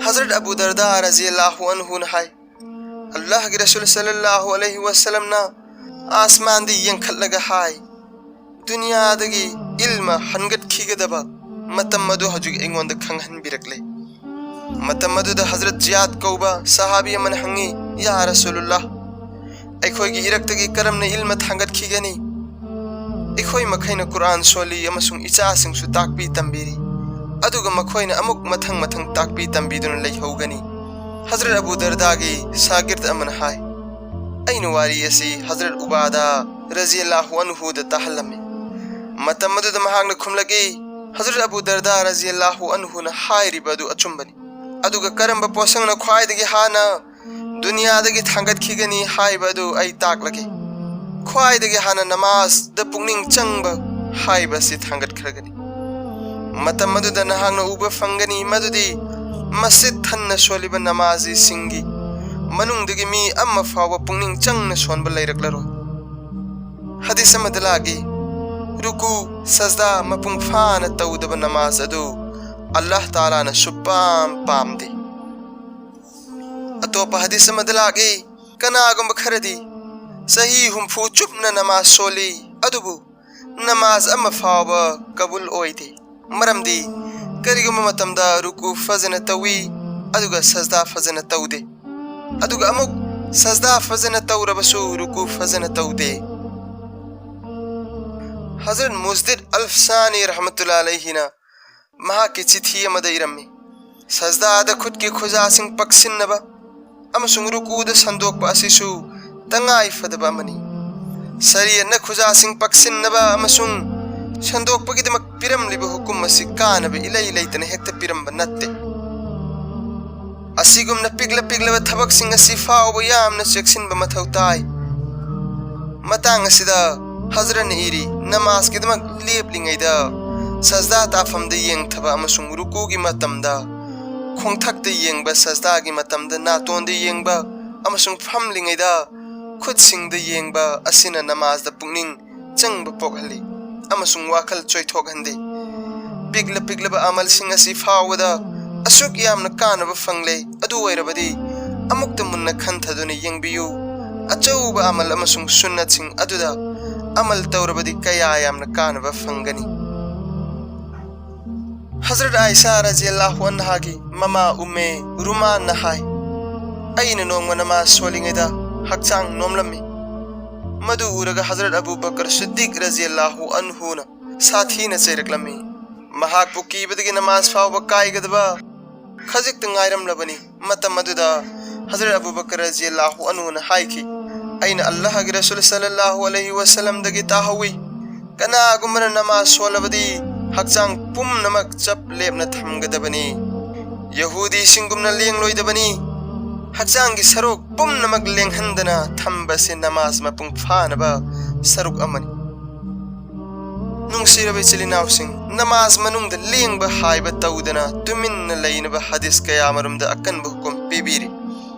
ꯍꯖꯔꯠ ꯑꯕꯨ ꯗꯔꯗꯥ ꯔꯖꯤꯌꯜꯂꯥꯍꯨ ꯑꯟꯍꯨꯅ ꯍꯥꯏ, ꯑꯜꯂꯥꯍꯒꯤ ꯔꯁꯨꯜ ꯁꯜꯂꯜꯂꯥꯍꯨ ꯑꯂꯩꯍꯤ ꯋꯁꯜꯂꯝꯅ ꯑꯥꯁꯃꯥꯟꯗ ꯌꯦꯡꯈꯠꯂꯒ ꯍꯥꯏ, "ꯗꯨꯅꯤꯌꯥꯗꯒꯤ ꯏꯜꯃ ꯍꯟꯒꯠꯈꯤꯒꯗꯕ ꯃꯇꯝ ꯑꯗꯨ ꯍꯧꯖꯤꯛ ꯑꯩꯉꯣꯟꯗ ꯈꯪꯍꯟꯕꯤꯔꯛꯂꯦ"꯫ ꯃꯇꯝ ꯑꯗꯨꯗ ꯍꯖꯔꯠ ꯖꯤꯌꯥꯗ ꯀꯧꯕ ꯁꯍꯥꯕꯤ ꯑꯃꯅ ꯍꯪꯉꯤ, "ꯌꯥ ꯔꯁꯨꯂꯨꯜꯂꯥꯍ, ꯑꯩꯈꯣꯏꯒꯤ ꯏꯔꯛꯇꯒꯤ ꯀꯔꯝꯅ ꯏꯜꯃ ꯊꯥꯡꯒꯠꯈꯤꯒꯅꯤ? ꯑꯩꯈꯣꯏ ꯃꯈꯩꯅ ꯀꯨꯔꯥꯟ ꯁꯣꯜꯂꯤ ꯑꯃꯁꯨꯡ ꯏꯆꯥꯁꯤꯡꯁꯨ ꯇꯥꯛꯄꯤ ꯇꯝꯕꯤꯔꯤ, ꯑꯗꯨꯒ ꯃꯈꯣꯏꯅ ꯑꯃꯨꯛ ꯃꯊꯪ ꯃꯊꯪ ꯇꯥꯛꯄꯤ ꯇꯝꯕꯤꯗꯨꯅ ꯂꯩꯍꯧꯒꯅꯤ?" ꯍꯖꯔꯠ ꯑꯕꯨ ꯗꯔꯗꯥꯒꯤ ꯁꯥꯒꯤꯔꯗ ꯑꯃꯅ ꯍꯥꯏ, "ꯑꯩꯅ ꯋꯥꯔꯤ ꯑꯁꯤ ꯍꯖꯔꯠ ꯎꯕꯥꯗꯥ ꯔꯖꯤꯌꯜꯂꯥꯍꯨ ꯑꯟꯍꯨꯗ ꯇꯥꯍꯜꯂꯝꯃꯤ꯫ ꯃꯇꯝ ꯑꯗꯨꯗ ꯃꯍꯥꯛꯅ ꯈꯨꯝꯂꯛꯏ, ꯍꯖꯔꯠ ꯑꯕꯨ ꯗꯔꯗꯥ ꯔꯖꯤꯌꯜꯂꯥꯍꯨ ꯑꯟꯍꯨꯅ ꯍꯥꯏꯔꯤꯕ ꯑꯗꯨ ꯑꯆꯨꯝꯕꯅꯤ꯫ ꯑꯗꯨꯒ ꯀꯔꯝꯕ ꯄꯣꯠꯁꯛꯅ ꯈ꯭ꯋꯥꯏꯗꯒꯤ ꯍꯥꯟꯅ ꯗꯨꯅꯤꯌꯥꯗꯒꯤ ꯊꯥꯡꯒꯠꯈꯤꯒꯅꯤ ꯍꯥꯏꯕ ꯑꯗꯨ ꯑꯩ ꯇꯥꯛꯂꯒꯦ꯫ ꯈ꯭ꯋꯥꯏꯗꯒꯤ ꯍꯥꯟꯅ ꯅꯃꯥꯖꯗ ꯄꯨꯛꯅꯤꯡ ꯆꯪꯕ ꯍꯥꯏꯕ ꯑꯁꯤ ꯊꯥꯡꯒꯠꯈ꯭ꯔꯒꯅꯤ꯫ ꯃꯇꯝ ꯑꯗꯨꯗ ꯅꯍꯥꯛꯅ ꯎꯕ ꯐꯪꯒꯅꯤ ꯃꯗꯨꯗꯤ ꯃꯁꯖꯤꯗ ꯊꯟꯅ ꯁꯣꯜꯂꯤꯕ ꯅꯃꯥꯖꯤꯁꯤꯡꯒꯤ ꯃꯅꯨꯡꯗꯒꯤ ꯃꯤ ꯑꯃ ꯐꯥꯎꯕ ꯄꯨꯛꯅꯤꯡ ꯆꯪꯅ ꯁꯣꯟꯕ ꯂꯩꯔꯛꯂꯔꯣꯏ꯫ ꯍꯗꯤꯁ ꯑꯃꯗ ꯂꯥꯛꯏ, ꯔꯨꯀꯨ, ꯁꯖꯗꯥ ꯃꯄꯨꯡ ꯐꯥꯅ ꯇꯧꯗꯕ ꯅꯃꯥꯖ ꯑꯗꯨ ꯑꯜꯂꯥꯍ ꯇꯥꯂꯥꯅ ꯁꯨꯞꯄꯥꯝ ꯄꯥꯝꯗꯦ꯫ ꯑꯇꯣꯞꯄ ꯍꯗꯤꯁ ꯑꯃꯗ ꯂꯥꯛꯏ, ꯀꯅꯥꯒꯨꯝꯕ ꯈꯔꯗꯤ ꯆꯍꯤ ꯍꯨꯝꯐꯨ ꯆꯨꯞꯅ ꯅꯃꯥꯖ ꯁꯣꯜꯂꯤ, ꯑꯗꯨꯕꯨ ꯅꯃꯥꯖ ꯑꯃ ꯐꯥꯎꯕ ꯀꯕꯨꯜ ꯑꯣꯏꯗꯦ꯫ ꯃꯔꯝꯗꯤ ꯀꯔꯤꯒꯨꯝꯕ ꯃꯇꯝꯗ ꯔꯨꯀꯨ ꯐꯖꯅ ꯇꯧꯏ, ꯑꯗꯨꯒ ꯁꯖꯗꯥ ꯐꯖꯅ ꯇꯧꯗꯦ, ꯑꯗꯨꯒ ꯑꯃꯨꯛ ꯁꯖꯗꯥ ꯐꯖꯅ ꯇꯧꯔꯕꯁꯨ ꯔꯨꯀꯨ ꯐꯖꯅ ꯇꯧꯗꯦ꯫ ꯍꯖꯔꯠ ꯃꯨꯖꯗꯤꯗ ꯑꯜꯐꯁꯥꯅꯤ ꯔꯍꯃꯇꯨꯜꯂꯥ ꯑꯂꯩꯍꯤꯅ ꯃꯍꯥꯛꯀꯤ ꯆꯤꯊꯤ ꯑꯃꯗ ꯏꯔꯝꯃꯤ, "ꯁꯖꯗꯥꯗ ꯈꯨꯠꯀꯤ ꯈꯨꯖꯥꯁꯤꯡ ꯄꯛꯁꯤꯟꯅꯕ ꯑꯃꯁꯨꯡ ꯔꯨꯀꯨꯗ ꯁꯟꯗꯣꯛꯄ ꯑꯁꯤꯁꯨ ꯇꯉꯥꯏ ꯐꯗꯕ ꯑꯃꯅꯤ꯫ ꯁꯔꯤꯌꯠꯅ ꯈꯨꯖꯥꯁꯤꯡ ꯄꯛꯁꯤꯟꯅꯕ ꯑꯃꯁꯨꯡ ꯁꯟꯗꯣꯛꯄꯒꯤꯗꯃꯛ ꯄꯤꯔꯝꯂꯤꯕ ꯍꯨꯀꯨꯝ ꯑꯁꯤ ꯀꯥꯟꯅꯕ ꯏꯂꯩ ꯂꯩꯇꯅ ꯍꯦꯛꯇ ꯄꯤꯔꯝꯕ ꯅꯠꯇꯦ꯫ ꯑꯁꯤꯒꯨꯝꯅ ꯄꯤꯛꯂ ꯄꯤꯛꯂꯕ ꯊꯕꯛꯁꯤꯡ ꯑꯁꯤ ꯐꯥꯎꯕ ꯌꯥꯝꯅ ꯆꯦꯛꯁꯤꯟꯕ ꯃꯊꯧ ꯇꯥꯏ꯫" ꯃꯇꯥꯡ ꯑꯁꯤꯗ ꯍꯖꯔꯠꯅ ꯏꯔꯤ, ꯅꯃꯥꯖꯀꯤꯗꯃꯛ ꯂꯦꯞꯂꯤꯉꯩꯗ ꯁꯖꯗꯥ ꯇꯥꯐꯝꯗ ꯌꯦꯡꯊꯕ ꯑꯃꯁꯨꯡ ꯔꯨꯀꯨꯒꯤ ꯃꯇꯝꯗ ꯈꯣꯡꯊꯛꯇ ꯌꯦꯡꯕ, ꯁꯖꯗꯥꯒꯤ ꯃꯇꯝꯗ ꯅꯥꯇꯣꯟꯗ ꯌꯦꯡꯕ ꯑꯃꯁꯨꯡ ꯐꯝꯂꯤꯉꯩꯗ ꯈꯨꯠꯁꯤꯡꯗ ꯌꯦꯡꯕ ꯑꯁꯤꯅ ꯅꯃꯥꯖꯗ ꯄꯨꯛꯅꯤꯡ ꯆꯪꯕ ꯄꯣꯛꯍꯜꯂꯤ ꯑꯃꯁꯨꯡ ꯋꯥꯈꯜ ꯆꯣꯏꯊꯣꯛꯍꯟꯗꯦ꯫ ꯄꯤꯛꯂ ꯄꯤꯛꯂꯕ ꯑꯃꯜꯁꯤꯡ ꯑꯁꯤ ꯐꯥꯎꯕꯗ ꯑꯁꯨꯛ ꯌꯥꯝꯅ ꯀꯥꯟꯅꯕ ꯐꯪꯂꯦ, ꯑꯗꯨ ꯑꯣꯏꯔꯕꯗꯤ ꯑꯃꯨꯛꯇ ꯃꯨꯟꯅ ꯈꯟꯊꯗꯨꯅ ꯌꯦꯡꯕꯤꯌꯨ꯫ ꯑꯆꯧꯕ ꯑꯃꯜ ꯑꯃꯁꯨꯡ ꯁꯨꯟꯅꯠꯁꯤꯡ ꯑꯗꯨꯗ ꯑꯃꯜ ꯇꯧꯔꯕꯗꯤ ꯀꯌꯥ ꯌꯥꯝꯅ ꯀꯥꯟꯅꯕ ꯐꯪꯒꯅꯤ꯫ ꯍꯖꯔꯠ ꯑꯥꯏꯁꯥ ꯔꯖꯤꯌꯜꯂꯥꯍꯨ ꯑꯟꯍꯥꯒꯤ ꯃꯃꯥ ꯎꯝꯃꯦ ꯔꯨꯃꯥꯟꯅ ꯍꯥꯏ, "ꯑꯩꯅ ꯅꯣꯡꯃ ꯅꯃꯥꯖ ꯁꯣꯜꯂꯤꯉꯩꯗ ꯍꯛꯆꯥꯡ ꯅꯣꯝꯂꯝꯃꯤ꯫ ꯃꯗꯨ ꯎꯔꯒ ꯍꯖꯔꯠ ꯑꯕꯨ ꯕꯀꯔ ꯁꯤꯗꯤꯛ ꯔꯖꯤꯌꯜꯂꯥꯍꯨ ꯑꯟꯍꯨꯅ ꯁꯥꯊꯤꯅ ꯆꯩꯔꯛꯂꯝꯃꯤ꯫ ꯃꯍꯥꯛꯄꯨ ꯀꯤꯕꯗꯒꯤ ꯅꯃꯥꯖ ꯐꯥꯎꯕ ꯀꯥꯏꯒꯗꯕ ꯈꯖꯤꯛꯇ ꯉꯥꯏꯔꯝꯂꯕꯅꯤ꯫ ꯃꯇꯝ ꯑꯗꯨꯗ ꯍꯖꯔꯠ ꯑꯕꯨ ꯕꯀꯔ ꯔꯖꯤꯌꯜꯂꯥꯍꯨ ꯑꯟꯍꯨꯅ ꯍꯥꯏꯈꯤ, ꯑꯩꯅ ꯑꯜꯂꯥꯍꯒꯤ ꯔꯁꯨꯜ ꯁꯜꯂꯜꯂꯥꯍꯨ ꯑꯂꯩꯍꯤ ꯋꯁꯜꯂꯝꯗꯒꯤ ꯇꯥꯍꯧꯏ, ꯀꯅꯥꯒꯨꯝꯕꯅ ꯅꯃꯥꯖ ꯁꯣꯜꯂꯕꯗꯤ ꯍꯛꯆꯥꯡ ꯄꯨꯝꯅꯃꯛ ꯆꯞ ꯂꯦꯞꯅ ꯊꯝꯒꯗꯕꯅꯤ꯫ ꯌꯍꯨꯗꯤꯁꯤꯡꯒꯨꯝꯅ ꯂꯦꯡꯂꯣꯏꯗꯕꯅꯤ꯫ ꯍꯛꯆꯥꯡꯒꯤ ꯁꯔꯨꯛ ꯄꯨꯝꯅꯃꯛ ꯂꯦꯡꯍꯟꯗꯅ ꯊꯝꯕꯁꯤ ꯅꯃꯥꯖ ꯃꯄꯨꯡ ꯐꯥꯅꯕ ꯁꯔꯨꯛ ꯑꯃꯅꯤ"꯫ ꯅꯨꯡꯁꯤꯔꯕ ꯏꯆꯤꯜ ꯏꯅꯥꯎꯁꯤꯡ, ꯅꯃꯥꯖ ꯃꯅꯨꯡꯗ ꯂꯦꯡꯕ ꯍꯥꯏꯕ ꯇꯧꯗꯅ ꯇꯨꯃꯤꯟꯅ ꯂꯩꯅꯕ ꯍꯗꯤꯁ ꯀꯌꯥ ꯑꯃꯔꯣꯝꯗ ꯑꯀꯟꯕ ꯍꯨꯀꯨꯝ ꯄꯤꯕꯤꯔꯤ꯫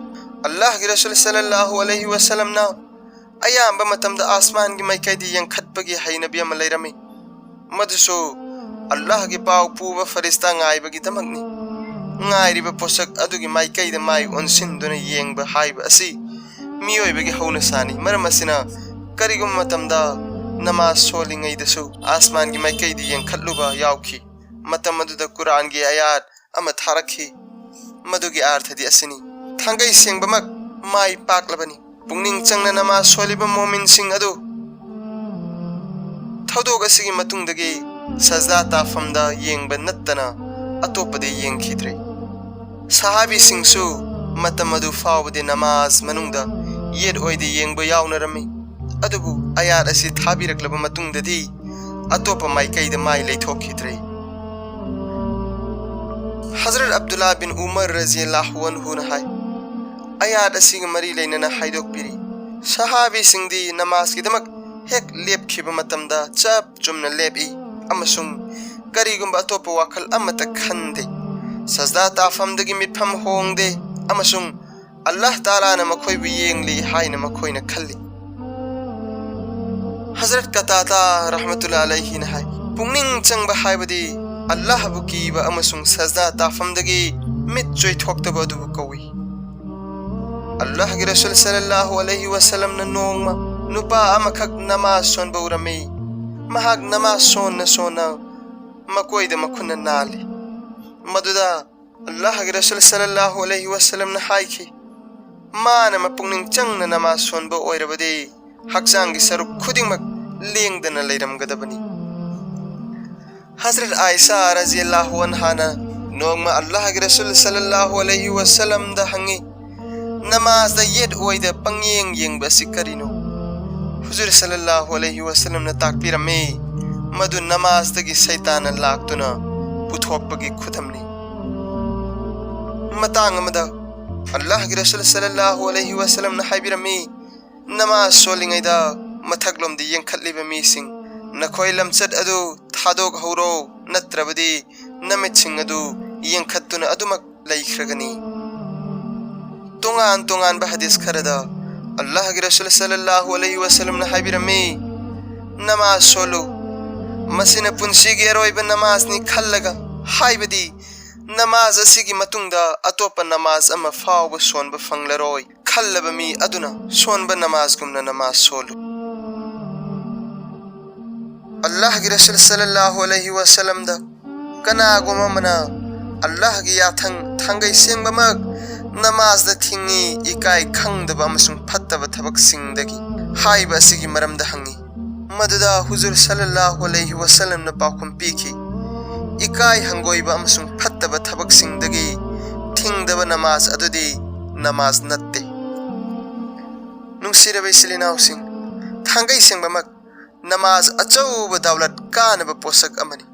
ꯑꯜꯂꯥꯍꯒꯤ ꯔꯁꯨꯜ ꯁꯜꯂꯜꯂꯥꯍꯨ ꯑꯂꯩꯍꯤ ꯋꯁꯜꯂꯝꯅ ꯑꯌꯥꯝꯕ ꯃꯇꯝꯗ ꯑꯥꯁꯃꯥꯟꯒꯤ ꯃꯥꯏꯀꯩꯗ ꯌꯦꯡꯈꯠꯄꯒꯤ ꯍꯩꯅꯕꯤ ꯑꯃ ꯂꯩꯔꯝꯃꯤ꯫ ꯃꯗꯨꯁꯨ ꯑꯜꯂꯥꯍꯒꯤ ꯄꯥꯎ ꯄꯨꯕ ꯐꯔꯤꯁꯇꯥ ꯉꯥꯏꯕꯒꯤꯗꯃꯛꯅꯤ꯫ ꯉꯥꯏꯔꯤꯕ ꯄꯣꯠꯁꯛ ꯑꯗꯨꯒꯤ ꯃꯥꯏꯀꯩꯗ ꯃꯥꯏ ꯑꯣꯟꯁꯤꯟꯗꯨꯅ ꯌꯦꯡꯕ ꯍꯥꯏꯕ ꯑꯁꯤ ꯃꯤꯑꯣꯏꯕꯒꯤ ꯍꯧꯅꯁꯥꯅꯤ꯫ ꯃꯔꯝ ꯑꯁꯤꯅ, ꯀꯔꯤꯒꯨꯝꯕ ꯃꯇꯝꯗ ꯅꯃꯥꯖ ꯁꯣꯜꯂꯤꯉꯩꯗꯁꯨ ꯑꯥꯁꯃꯥꯟꯒꯤ ꯃꯥꯏꯀꯩꯗ ꯌꯦꯡꯈꯠꯂꯨꯕ ꯌꯥꯎꯈꯤ꯫ ꯃꯇꯝ ꯑꯗꯨꯗ ꯀꯨꯔꯥꯟꯒꯤ ꯑꯌꯥꯠ ꯑꯃ ꯊꯥꯔꯛꯈꯤ꯫ ꯃꯗꯨꯒꯤ ꯑꯥꯔꯊꯗꯤ ꯑꯁꯤꯅꯤ, ꯊꯥꯡꯒꯩ ꯁꯦꯡꯕꯃꯛ ꯃꯥꯏ ꯄꯥꯛꯂꯕꯅꯤ꯫ ꯄꯨꯛꯅꯤꯡ ꯆꯪꯅ ꯅꯃꯥꯖ ꯁꯣꯜꯂꯤꯕ ꯃꯣꯃꯤꯟꯁꯤꯡ ꯑꯗꯨ ꯊꯧꯗꯣꯛ ꯑꯁꯤꯒꯤ ꯃꯇꯨꯡꯗꯒꯤ ꯁꯖꯗꯥ ꯇꯥꯐꯝꯗ ꯌꯦꯡꯕ ꯅꯠꯇꯅ ꯑꯇꯣꯞꯄꯗ ꯌꯦꯡꯈꯤꯗ꯭ꯔꯦ꯫ ꯁꯍꯥꯕꯤꯁꯤꯡꯁꯨ ꯃꯇꯝ ꯑꯗꯨ ꯐꯥꯎꯕꯗꯤ ꯅꯃꯥꯖ ꯃꯅꯨꯡꯗ ꯌꯦꯠ ꯑꯣꯏꯗ ꯌꯦꯡꯕ ꯌꯥꯎꯅꯔꯝꯃꯤ꯫ ꯑꯗꯨꯕꯨ ꯑꯌꯥꯠ ꯑꯁꯤ ꯊꯥꯕꯤꯔꯛꯂꯕ ꯃꯇꯨꯡꯗꯗꯤ ꯑꯇꯣꯞꯄ ꯃꯥꯏꯀꯩꯗ ꯃꯥꯏ ꯂꯩꯊꯣꯛꯈꯤꯗ꯭ꯔꯦ꯫ ꯍꯖꯔꯠ ꯑꯕꯗꯨꯜꯂꯥ ꯕꯤꯟ ꯎꯃꯔ ꯔꯖꯤꯌꯜꯂꯥꯍꯨ ꯑꯟꯍꯨꯅ ꯍꯥꯏ, ꯑꯌꯥꯠ ꯑꯁꯤꯒ ꯃꯔꯤ ꯂꯩꯅꯅ ꯍꯥꯏꯗꯣꯛꯄꯤꯔꯤ, ꯁꯍꯥꯕꯤꯁꯤꯡꯗꯤ ꯅꯃꯥꯖꯀꯤꯗꯃꯛ ꯍꯦꯛ ꯂꯦꯞꯈꯤꯕ ꯃꯇꯝꯗ ꯆꯞ ꯆꯨꯝꯅ ꯂꯦꯞꯏ ꯑꯃꯁꯨꯡ ꯀꯔꯤꯒꯨꯝꯕ ꯑꯇꯣꯞꯄ ꯋꯥꯈꯜ ꯑꯃꯠꯇ ꯈꯟꯗꯦ꯫ ꯁꯖꯗꯥ ꯇꯥꯐꯝꯗꯒꯤ ꯃꯤꯠꯐꯝ ꯍꯣꯡꯗꯦ ꯑꯃꯁꯨꯡ ꯑꯜꯂꯥꯍ ꯇꯥꯂꯥꯅ ꯃꯈꯣꯏꯕꯨ ꯌꯦꯡꯂꯤ ꯍꯥꯏꯅ ꯃꯈꯣꯏꯅ ꯈꯜꯂꯤ꯫ ꯍꯖꯔꯠ ꯀꯇꯥꯗꯥ ꯔꯍꯃꯇꯨꯜꯂꯥ ꯑꯂꯩꯍꯤꯅ ꯍꯥꯏ, ꯄꯨꯛꯅꯤꯡ ꯆꯪꯕ ꯍꯥꯏꯕꯗꯤ ꯑꯜꯂꯥꯍꯕꯨ ꯀꯤꯕ ꯑꯃꯁꯨꯡ ꯁꯖꯗꯥ ꯇꯥꯐꯝꯗꯒꯤ ꯃꯤꯠ ꯆꯣꯏꯊꯣꯛꯇꯕ ꯑꯗꯨꯕꯨ ꯀꯧꯏ꯫ ꯑꯜꯂꯥꯍꯒꯤ ꯔꯁꯨꯜ ꯁꯜꯂꯜꯂꯥꯍꯨ ꯑꯂꯩꯍꯤ ꯋꯁꯜꯂꯝꯅ ꯅꯣꯡꯃ ꯅꯨꯄꯥ ꯑꯃꯈꯛ ꯅꯃꯥꯖ ꯁꯣꯟꯕ ꯎꯔꯝꯃꯤ꯫ ꯃꯍꯥꯛ ꯅꯃꯥꯖ ꯁꯣꯟꯅ ꯁꯣꯟꯅ ꯃꯀꯣꯏꯗ ꯃꯈꯨꯠꯅ ꯅꯥꯜꯂꯤ꯫ ꯃꯗꯨꯗ ꯑꯜꯂꯥꯍꯒꯤ ꯔꯁꯨꯜ ꯁꯜꯂꯜꯂꯥꯍꯨ ꯑꯂꯩꯍꯤ ꯋꯥꯁꯂꯝꯅ ꯍꯥꯏꯈꯤ, "ꯃꯥꯅ ꯃꯄꯨꯛꯅꯤꯡ ꯆꯪꯅ ꯅꯃꯥꯖ ꯁꯣꯟꯕ ꯑꯣꯏꯔꯕꯗꯤ ꯍꯛꯆꯥꯡꯒꯤ ꯁꯔꯨꯛ ꯈꯨꯗꯤꯡꯃꯛ ꯂꯦꯡꯗꯅ ꯂꯩꯔꯝꯒꯗꯕꯅꯤ"꯫ ꯍꯖꯔꯠ ꯑꯥꯏꯁꯥ ꯔꯖꯤꯌꯜꯂꯥꯍꯨ ꯑꯟꯍꯥꯅ ꯅꯣꯡꯃ ꯑꯜꯂꯥꯍꯒꯤ ꯔꯁꯨꯜ ꯁꯜꯂꯜꯂꯥꯍꯨ ꯑꯂꯩꯍꯤ ꯋꯥꯁꯂꯝꯗ ꯍꯪꯉꯤ, "ꯅꯃꯥꯖꯗ ꯌꯦꯠ ꯑꯣꯏꯗ ꯄꯪꯌꯦꯡ ꯌꯦꯡꯕ ꯑꯁꯤ ꯀꯔꯤꯅꯣ?" ꯍꯨꯖꯨꯔ ꯁꯜꯂꯜꯂꯥꯍꯨ ꯑꯂꯩꯍꯤ ꯋꯥꯁꯂꯝꯅ ꯇꯥꯛꯄꯤꯔꯝꯃꯤ, "ꯃꯗꯨ ꯅꯃꯥꯖꯗꯒꯤ ꯁꯩꯇꯥꯟꯅ ꯂꯥꯛꯇꯨꯅ ꯄꯨꯊꯣꯛꯄꯒꯤ ꯈꯨꯗꯝꯅꯤ"꯫ ꯃꯇꯥꯡ ꯑꯃꯗ ꯑꯜꯂꯥꯍꯒꯤ ꯔꯁꯨꯜ ꯁꯜꯂꯜꯂꯥꯍꯨ ꯑꯂꯩꯍꯤ ꯋꯥꯁꯂꯝꯅ ꯍꯥꯏꯕꯤꯔꯝꯃꯤ, "ꯅꯃꯥꯖ ꯁꯣꯜꯂꯤꯉꯩꯗ ꯃꯊꯛꯂꯣꯝꯗ ꯌꯦꯡꯈꯠꯂꯤꯕ ꯃꯤꯁꯤꯡ, ꯅꯈꯣꯏ ꯂꯝꯆꯠ ꯑꯗꯨ ꯊꯥꯗꯣꯛꯍꯧꯔꯣ, ꯅꯠꯇ꯭ꯔꯕꯗꯤ ꯅꯃꯤꯠꯁꯤꯡ ꯑꯗꯨ ꯌꯦꯡꯈꯠꯇꯨꯅ ꯑꯗꯨꯃꯛ ꯂꯩꯈ꯭ꯔꯒꯅꯤ"꯫ ꯇꯣꯉꯥꯟ ꯇꯣꯉꯥꯟꯕ ꯍꯗꯤꯁ ꯈꯔꯗ ꯑꯜꯂꯥꯍꯒꯤ ꯔꯁꯨꯜ ꯁꯜꯂꯜꯂꯥꯍꯨ ꯑꯂꯩꯍꯤ ꯋꯥꯁꯂꯝꯅ ꯍꯥꯏꯕꯤꯔꯝꯃꯤ, "ꯅꯃꯥꯖ ꯁꯣꯜꯂꯨ, ꯃꯁꯤꯅ ꯄꯨꯟꯁꯤꯒꯤ ꯑꯔꯣꯏꯕ ꯅꯃꯥꯖꯅꯤ ꯈꯜꯂꯒ, ꯍꯥꯏꯕꯗꯤ ꯅꯃꯥꯖ ꯑꯁꯤꯒꯤ ꯃꯇꯨꯡꯗ ꯑꯇꯣꯞꯄ ꯅꯃꯥꯖ ꯑꯃ ꯐꯥꯎꯕ ꯁꯣꯟꯕ ꯐꯪꯂꯔꯣꯏ ꯈꯜꯂꯕ ꯃꯤ ꯑꯗꯨꯅ ꯁꯣꯟꯕ ꯅꯃꯥꯖꯒꯨꯝꯅ ꯅꯃꯥꯖ ꯁꯣꯜꯂꯨ"꯫ ꯑꯜꯂꯥꯍꯒꯤ ꯔꯁꯨꯜ ꯁꯜꯂꯜꯂꯥꯍꯨ ꯑꯂꯩꯍꯤ ꯋꯥꯁꯂꯝꯗ ꯀꯅꯥꯒꯨꯝꯕ ꯑꯃꯅ ꯑꯜꯂꯥꯍꯒꯤ ꯌꯥꯊꯪ ꯊꯥꯡꯒꯩ ꯁꯦꯡꯕꯃꯛ ꯅꯃꯥꯖꯗ ꯊꯤꯡꯉꯤ, ꯏꯀꯥꯏ ꯈꯪꯗꯕ ꯑꯃꯁꯨꯡ ꯐꯠꯇꯕ ꯊꯕꯛꯁꯤꯡꯗꯒꯤ ꯍꯥꯏꯕ ꯑꯁꯤꯒꯤ ꯃꯔꯝꯗ ꯍꯪꯉꯤ꯫ ꯃꯗꯨꯗ ꯍꯨꯖꯨꯔ ꯁꯜꯂꯜꯂꯥꯍꯨ ꯑꯂꯩꯍꯤ ꯋꯥꯁꯂꯝꯅ ꯄꯥꯎꯈꯨꯝ ꯄꯤꯈꯤ, "ꯏꯀꯥꯏ ꯍꯪꯒꯣꯏꯕ ꯑꯃꯁꯨꯡ ꯐꯠꯇꯕ ꯊꯕꯛꯁꯤꯡꯗꯒꯤ ꯊꯤꯡꯗꯕ ꯅꯃꯥꯖ ꯑꯗꯨꯗꯤ ꯅꯃꯥꯖ ꯅꯠꯇꯦ"꯫ ꯅꯨꯡꯁꯤꯔꯕ ꯏꯆꯤꯜ ꯏꯅꯥꯎꯁꯤꯡ, ꯊꯥꯡꯒꯩ ꯁꯦꯡꯕꯃꯛ ꯅꯃꯥꯖ ꯑꯆꯧꯕ ꯗꯥꯎꯂꯠ ꯀꯥꯅꯕ ꯄꯣꯠꯁꯛ ꯑꯃꯅꯤ꯫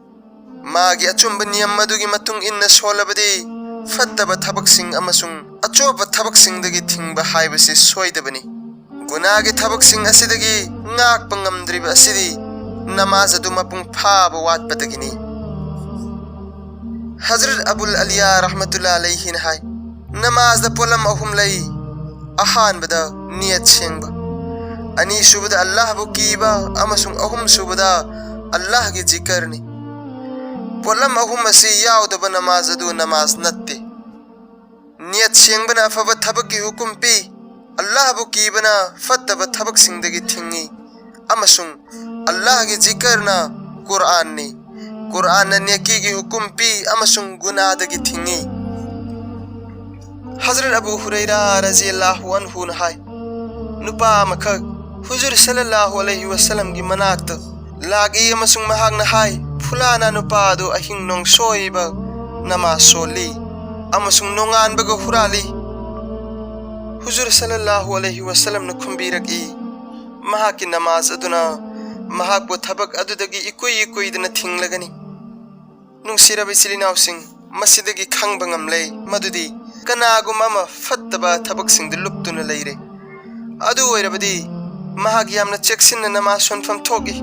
ꯃꯥꯒꯤ ꯑꯆꯨꯝꯕ ꯅꯤꯌꯝ ꯑꯗꯨꯒꯤ ꯃꯇꯨꯡ ꯏꯟꯅ ꯁꯣꯜꯂꯕꯗꯤ ꯐꯠꯇꯕ ꯊꯕꯛꯁꯤꯡ ꯑꯃꯁꯨꯡ ꯑꯆꯣꯞꯄ ꯊꯕꯛꯁꯤꯡꯗꯒꯤ ꯊꯤꯡꯕ ꯍꯥꯏꯕꯁꯤ ꯁꯣꯏꯗꯕꯅꯤ꯫ ꯒꯨꯅꯥꯒꯤ ꯊꯕꯛꯁꯤꯡ ꯑꯁꯤꯗꯒꯤ ꯉꯥꯛꯄ ꯉꯝꯗ꯭ꯔꯤꯕ ꯑꯁꯤꯗꯤ ꯅꯃꯥꯖ ꯑꯗꯨ ꯃꯄꯨꯡ ꯐꯥꯕ ꯋꯥꯠꯄꯗꯒꯤꯅꯤ꯫ ꯍꯖꯔꯠ ꯑꯕꯨꯜ ꯑꯂꯤꯌꯥ ꯔꯍꯃꯇꯨꯜꯂꯥ ꯑꯂꯩꯍꯤꯅ ꯍꯥꯏ, ꯅꯃꯥꯖꯗ ꯄꯣꯠꯂꯝ ꯑꯍꯨꯝ ꯂꯩ꯫ ꯑꯍꯥꯟꯕꯗ ꯅꯤꯌꯠ ꯁꯦꯡꯕ, ꯑꯅꯤꯁꯨꯕꯗ ꯑꯜꯂꯥꯍꯕꯨ ꯀꯤꯕ, ꯑꯃꯁꯨꯡ ꯑꯍꯨꯝꯁꯨꯕꯗ ꯑꯜꯂꯥꯍꯒꯤ ꯖꯤꯀꯔꯅꯤ꯫ ꯄꯣꯠꯂꯝ ꯑꯍꯨꯝ ꯑꯁꯤ ꯌꯥꯎꯗꯕ ꯅꯃꯥꯖ ꯑꯗꯨ ꯅꯃꯥꯖ ꯅꯠꯇꯦ꯫ ꯅꯤꯌꯠ ꯁꯦꯡꯕꯅ ꯑꯐꯕ ꯊꯕꯛꯀꯤ ꯍꯨꯀꯨꯝ ꯄꯤ, ꯑꯜꯂꯥꯍꯕꯨ ꯀꯤꯕꯅ ꯐꯠꯇꯕ ꯊꯕꯛꯁꯤꯡꯗꯒꯤ ꯊꯤꯡꯏ, ꯑꯃꯁꯨꯡ ꯑꯜꯂꯥꯍꯒꯤ ꯖꯤꯀꯔꯅ ꯀꯨꯔꯑꯥꯟꯅꯤ꯫ ꯀꯨꯔꯥꯟꯅ ꯅꯦꯀꯤꯒꯤ ꯍꯨꯀꯨꯝ ꯄꯤ ꯑꯃꯁꯨꯡ ꯒꯨꯅꯥꯗꯒꯤ ꯊꯤꯡꯏ꯫ ꯍꯖꯔꯠ ꯑꯕꯨ ꯍꯨꯔꯩꯔꯥ ꯔꯖꯤꯌꯜꯂꯥꯍꯨ ꯑꯟꯍꯨꯅ ꯍꯥꯏ, ꯅꯨꯄꯥ ꯑꯃꯈꯛ ꯍꯨꯖꯨꯔ ꯁꯜꯂꯜꯂꯥꯍꯨ ꯑꯂꯩꯍꯤ ꯋꯁꯜꯂꯝꯒꯤ ꯃꯅꯥꯛꯇ ꯂꯥꯛꯏ ꯑꯃꯁꯨꯡ ꯃꯍꯥꯛꯅ ꯍꯥꯏ, ꯐꯨꯂꯥꯅ ꯅꯨꯄꯥ ꯑꯗꯨ ꯑꯍꯤꯡ ꯅꯣꯡꯁꯣꯏꯕ ꯅꯃꯥꯖ ꯁꯣꯜꯂꯤ ꯑꯃꯁꯨꯡ ꯅꯣꯡꯉꯥꯟꯕꯒ ꯍꯨꯔꯥꯜꯂꯤ꯫ ꯍꯨꯖꯨꯔ ꯁꯜꯂꯜꯂꯥꯍꯨ ꯑꯂꯩꯍꯤ ꯋꯁꯜꯂꯝꯅ ꯈꯨꯝꯕꯤꯔꯛꯏ, ꯃꯍꯥꯛꯀꯤ ꯅꯃꯥꯖ ꯑꯗꯨꯅ ꯃꯍꯥꯛꯄꯨ ꯊꯕꯛ ꯑꯗꯨꯗꯒꯤ ꯏꯀꯨꯏ ꯏꯀꯨꯏꯗꯅ ꯊꯤꯡꯂꯒꯅꯤ꯫ ꯅꯨꯡꯁꯤꯔꯕ ꯏꯆꯤꯜ ꯏꯅꯥꯎꯁꯤꯡ, ꯃꯁꯤꯗꯒꯤ ꯈꯪꯕ ꯉꯝꯂꯦ ꯃꯗꯨꯗꯤ ꯀꯅꯥꯒꯨꯝꯕ ꯑꯃ ꯐꯠꯇꯕ ꯊꯕꯛꯁꯤꯡꯗ ꯂꯨꯞꯇꯨꯅ ꯂꯩꯔꯦ꯫ ꯑꯗꯨ ꯑꯣꯏꯔꯕꯗꯤ ꯃꯍꯥꯛ ꯌꯥꯝꯅ ꯆꯦꯛꯁꯤꯟꯅ ꯅꯃꯥꯖ ꯁꯣꯟꯐꯝ ꯊꯣꯛꯏ,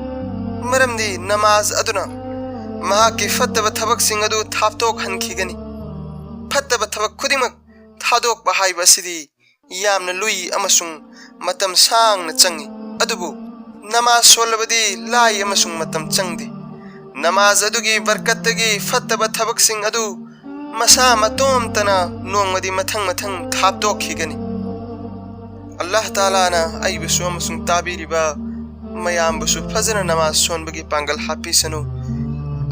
ꯃꯔꯝꯗꯤ ꯅꯃꯥꯖ ꯑꯗꯨꯅ ꯃꯍꯥꯛꯀꯤ ꯐꯠꯇꯕ ꯊꯕꯛꯁꯤꯡ ꯑꯗꯨ ꯊꯥꯞꯇꯣꯛꯍꯟꯈꯤꯒꯅꯤ꯫ ꯐꯠꯇꯕ ꯊꯕꯛ ꯈꯨꯗꯤꯡꯃꯛ ꯊꯥꯗꯣꯛꯄ ꯍꯥꯏꯕ ꯑꯁꯤꯗꯤ ꯌꯥꯝꯅ ꯂꯨꯏ ꯑꯃꯁꯨꯡ ꯃꯇꯝ ꯁꯥꯡꯅ ꯆꯪꯏ, ꯑꯗꯨꯕꯨ ꯅꯃꯥꯖ ꯁꯣꯜꯂꯕꯗꯤ ꯂꯥꯏ ꯑꯃꯁꯨꯡ ꯃꯇꯝ ꯆꯪꯗꯦ꯫ ꯅꯃꯥꯖ ꯑꯗꯨꯒꯤ ꯕꯔꯀꯠꯇꯒꯤ ꯐꯠꯇꯕ ꯊꯕꯛꯁꯤꯡ ꯑꯗꯨ ꯃꯁꯥ ꯃꯇꯣꯝꯇꯅ ꯅꯣꯡꯃꯗꯤ ꯃꯊꯪ ꯃꯊꯪ ꯊꯥꯞꯇꯣꯛꯈꯤꯒꯅꯤ꯫ ꯑꯜꯂꯥꯍ ꯇꯥꯂꯥꯅ ꯑꯩꯕꯨꯁꯨ ꯑꯃꯁꯨꯡ ꯇꯥꯕꯤꯔꯤꯕ ꯃꯌꯥꯝꯕꯨꯁꯨ ꯐꯖꯅ ꯅꯃꯥꯖ ꯁꯣꯟꯕꯒꯤ ꯄꯥꯡꯒꯜ ꯍꯥꯞꯄꯤꯁꯅꯨ꯫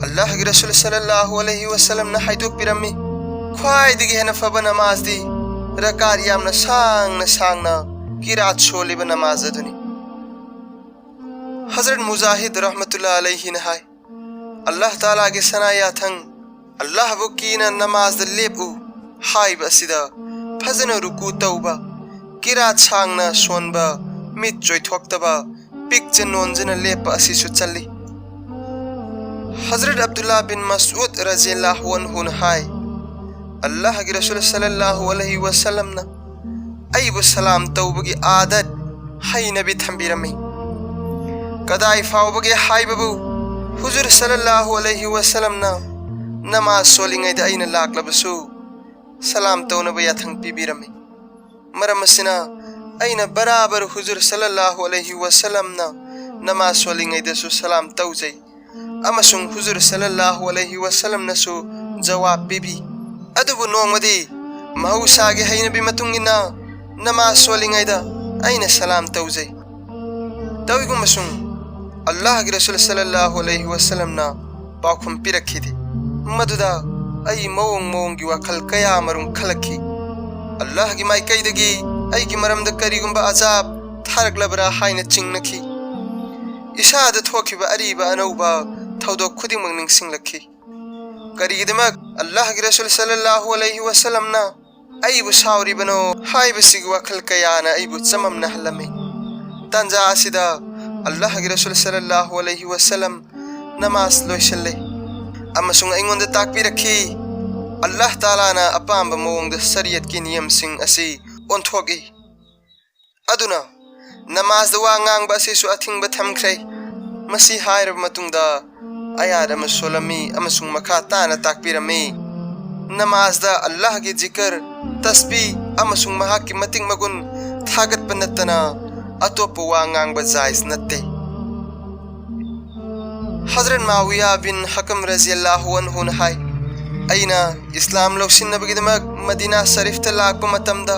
ꯑꯜꯂꯥꯍꯒꯤ ꯔꯁꯨꯜ ꯁꯜꯂꯜꯂꯥꯍꯨ ꯑꯂꯩꯍꯤ ꯋꯁꯜꯂꯝꯅ ꯍꯥꯏꯗꯣꯛꯄꯤꯔꯝꯃꯤ, ꯈ꯭ꯋꯥꯏꯗꯒꯤ ꯍꯦꯟꯅ ꯐꯕ ꯅꯃꯥꯖꯗꯤ ꯔꯀꯥꯠ ꯌꯥꯝꯅ ꯁꯥꯡꯅ ꯁꯥꯡꯅ ꯀꯤꯔꯥꯠ ꯁꯣꯜꯂꯤꯕ ꯅꯃꯥꯖ ꯑꯗꯨꯅꯤ꯫ ꯍꯖꯔꯠ ꯃꯨꯖꯥꯍꯤꯗ ꯔꯍꯃꯇꯨꯜꯂꯥ ꯑꯂꯩꯍꯤꯅ ꯍꯥꯏ, ꯑꯜꯂꯥꯍ ꯇꯥꯂꯥꯒꯤ ꯁꯅꯥ ꯌꯥꯊꯪ, "ꯑꯜꯂꯥꯍꯕꯨ ꯀꯤꯅ ꯅꯃꯥꯖꯗ ꯂꯦꯞꯎ" ꯍꯥꯏꯕ ꯑꯁꯤꯗ ꯐꯖꯅ ꯔꯨꯀꯨ ꯇꯧꯕ, ꯀꯤꯔꯥꯠ ꯁꯥꯡꯅ ꯁꯣꯟꯕ, ꯃꯤꯠ ꯆꯣꯏꯊꯣꯛꯇꯕ, ꯄꯤꯛꯆ ꯅꯣꯟꯖꯅ ꯂꯦꯞꯄ ꯑꯁꯤꯁꯨ ꯆꯜꯂꯤ꯫ ꯍꯖꯔꯠ ꯑꯕꯗꯨꯜꯂꯥ ꯕꯤꯟ ꯃꯁꯎꯗ ꯔꯖꯤꯌꯜꯂꯥꯍꯨ ꯑꯟꯍꯨꯅ ꯍꯥꯏ, ꯑꯜꯂꯥꯍꯒꯤ ꯔꯁꯨꯜ ꯁꯜꯂꯜꯂꯥꯍꯨ ꯑꯂꯩꯍꯤ ꯋꯁꯜꯂꯝꯅ ꯑꯩꯕꯨ ꯁꯂꯥꯝ ꯇꯧꯕꯒꯤ ꯑꯥꯗꯠ, ꯍꯩꯅꯕꯤ ꯊꯝꯕꯤꯔꯝꯃꯤ꯫ ꯀꯗꯥꯏ ꯐꯥꯎꯕꯒꯦ ꯍꯥꯏꯕꯕꯨ, ꯍꯨꯖꯨꯔ ꯁꯜꯂꯜꯂꯥꯍꯨ ꯑꯂꯩꯍꯤ ꯋꯁꯜꯂꯝꯅ ꯅꯃꯥꯖ ꯁꯣꯜꯂꯤꯉꯩꯗ ꯑꯩꯅ ꯂꯥꯛꯂꯕꯁꯨ ꯁꯂꯥꯝ ꯇꯧꯅꯕ ꯌꯥꯊꯪ ꯄꯤꯕꯤꯔꯝꯃꯤ꯫ ꯃꯔꯝ ꯑꯁꯤꯅ, ꯑꯩꯅ ꯕꯔꯥꯕꯔ ꯍꯨꯖꯨꯔ ꯁꯜꯂꯜꯂꯥꯍꯨ ꯑꯂꯩꯍꯤ ꯋꯁꯜꯂꯝꯅ ꯅꯃꯥꯖ ꯁꯣꯜꯂꯤꯉꯩꯗꯁꯨ ꯁꯂꯥꯝ ꯇꯧꯖꯩ ꯑꯃꯁꯨꯡ ꯍꯨꯖꯨꯔ ꯁꯜꯂꯜꯂꯥꯍꯨ ꯑꯂꯩꯍꯤ ꯋꯁꯜꯂꯝꯅꯁꯨ ꯖꯋꯥꯕ ꯄꯤꯕꯤ꯫ ꯑꯗꯨꯕꯨ ꯅꯣꯡꯃꯗꯤ ꯃꯍꯧꯁꯥꯒꯤ ꯍꯩꯅꯕꯤ ꯃꯇꯨꯡ ꯏꯟꯅ ꯅꯃꯥꯖ ꯁꯣꯜꯂꯤꯉꯩꯗ ꯑꯩꯅ ꯁꯂꯥꯝ ꯇꯧꯖꯩ꯫ ꯇꯧꯏꯒꯨꯝꯕꯁꯨꯡ ꯑꯜꯂꯥꯍꯒꯤ ꯔꯁꯨꯜ ꯁꯜꯂꯜꯂꯥꯍꯨ ꯑꯂꯩꯍꯤ ꯋꯁꯜꯂꯝꯅ ꯄꯥꯎꯈꯨꯝ ꯄꯤꯔꯛꯈꯤꯗꯦ꯫ ꯃꯗꯨꯗ ꯑꯩ ꯃꯑꯣꯡ ꯃꯑꯣꯡꯒꯤ ꯋꯥꯈꯜ ꯀꯌꯥ ꯑꯃꯔꯣꯝ ꯈꯜꯂꯛꯈꯤ꯫ ꯑꯜꯂꯥꯍꯒꯤ ꯃꯥꯏꯀꯩꯗꯒꯤ ꯑꯩꯒꯤ ꯃꯔꯝꯗ ꯀꯔꯤꯒꯨꯝꯕ ꯑꯖꯥꯕ ꯊꯥꯔꯛꯂꯕ꯭ꯔꯥ ꯍꯥꯏꯅ ꯆꯤꯡꯅꯈꯤ꯫ ꯏꯁꯥꯗ ꯊꯣꯛꯈꯤꯕ ꯑꯔꯤꯕ ꯑꯅꯧꯕ ꯊꯧꯗꯣꯛ ꯈꯨꯗꯤꯡꯃꯛ ꯅꯤꯡꯁꯤꯡꯂꯛꯈꯤ꯫ ꯀꯔꯤꯒꯤꯗꯃꯛ ꯑꯜꯂꯥꯍꯒꯤ ꯔꯁꯨꯜ ꯁꯜꯂꯜꯂꯥꯍꯨ ꯑꯂꯩꯍꯤ ꯋꯁꯂꯝꯅ ꯑꯩꯕꯨ ꯁꯥꯎꯔꯤꯕꯅꯣ ꯍꯥꯏꯕꯁꯤꯒꯤ ꯋꯥꯈꯜ ꯀꯌꯥꯅ ꯑꯩꯕꯨ ꯆꯃꯝꯅꯍꯜꯂꯝꯃꯤ꯫ ꯇꯥꯟꯖꯥ ꯑꯁꯤꯗ ꯑꯜꯂꯥꯍꯒꯤ ꯔꯁꯨꯜ ꯁꯜꯂꯜꯂꯥꯍꯨ ꯑꯂꯩꯍꯤ ꯋꯁꯂꯝ ꯅꯃꯥꯖ ꯂꯣꯏꯁꯤꯜꯂꯦ ꯑꯃꯁꯨꯡ ꯑꯩꯉꯣꯟꯗ ꯇꯥꯛꯄꯤꯔꯛꯈꯤ, ꯑꯜꯂꯥꯍ ꯇꯥꯂꯥꯅ ꯑꯄꯥꯝꯕ ꯃꯑꯣꯡꯗ ꯁꯔꯤꯌꯠꯀꯤ ꯅꯤꯌꯝꯁꯤꯡ ꯑꯁꯤ ꯑꯣꯟꯊꯣꯛꯏ꯫ ꯑꯗꯨꯅ ꯅꯃꯥꯖꯗ ꯋꯥ ꯉꯥꯡꯕ ꯑꯁꯤꯁꯨ ꯑꯊꯤꯡꯕ ꯊꯝꯈ꯭ꯔꯦ꯫ ꯃꯁꯤ ꯍꯥꯏꯔꯕ ꯃꯇꯨꯡꯗ ꯑꯌꯥꯠ ꯑꯃ ꯁꯣꯜꯂꯝꯃꯤ ꯑꯃꯁꯨꯡ ꯃꯈꯥ ꯇꯥꯅ ꯇꯥꯛꯄꯤꯔꯝꯃꯤ, ꯅꯃꯥꯖꯗ ꯑꯜꯂꯥꯍꯒꯤ ꯖꯤꯀꯔ, ꯇꯁꯕꯤ ꯑꯃꯁꯨꯡ ꯃꯍꯥꯛꯀꯤ ꯃꯇꯤꯛ ꯃꯒꯨꯟ ꯊꯥꯒꯠꯄ ꯅꯠꯇꯅ ꯑꯇꯣꯞꯄ ꯋꯥ ꯉꯥꯡꯕ ꯖꯥꯏꯖ ꯅꯠꯇꯦ꯫ ꯍꯖꯔꯠ ꯃꯥꯋꯤꯌꯥ ꯕꯤꯟ ꯍꯀꯝ ꯔꯖꯤꯌꯜꯂꯥꯍꯨ ꯑꯟꯍꯨꯅ ꯍꯥꯏ, ꯑꯩꯅ ꯏꯁꯂꯥꯝ ꯂꯧꯁꯤꯟꯅꯕꯒꯤꯗꯃꯛ ꯃꯗꯤꯅꯥ ꯁꯔꯤꯐꯇ ꯂꯥꯛꯄ ꯃꯇꯝꯗ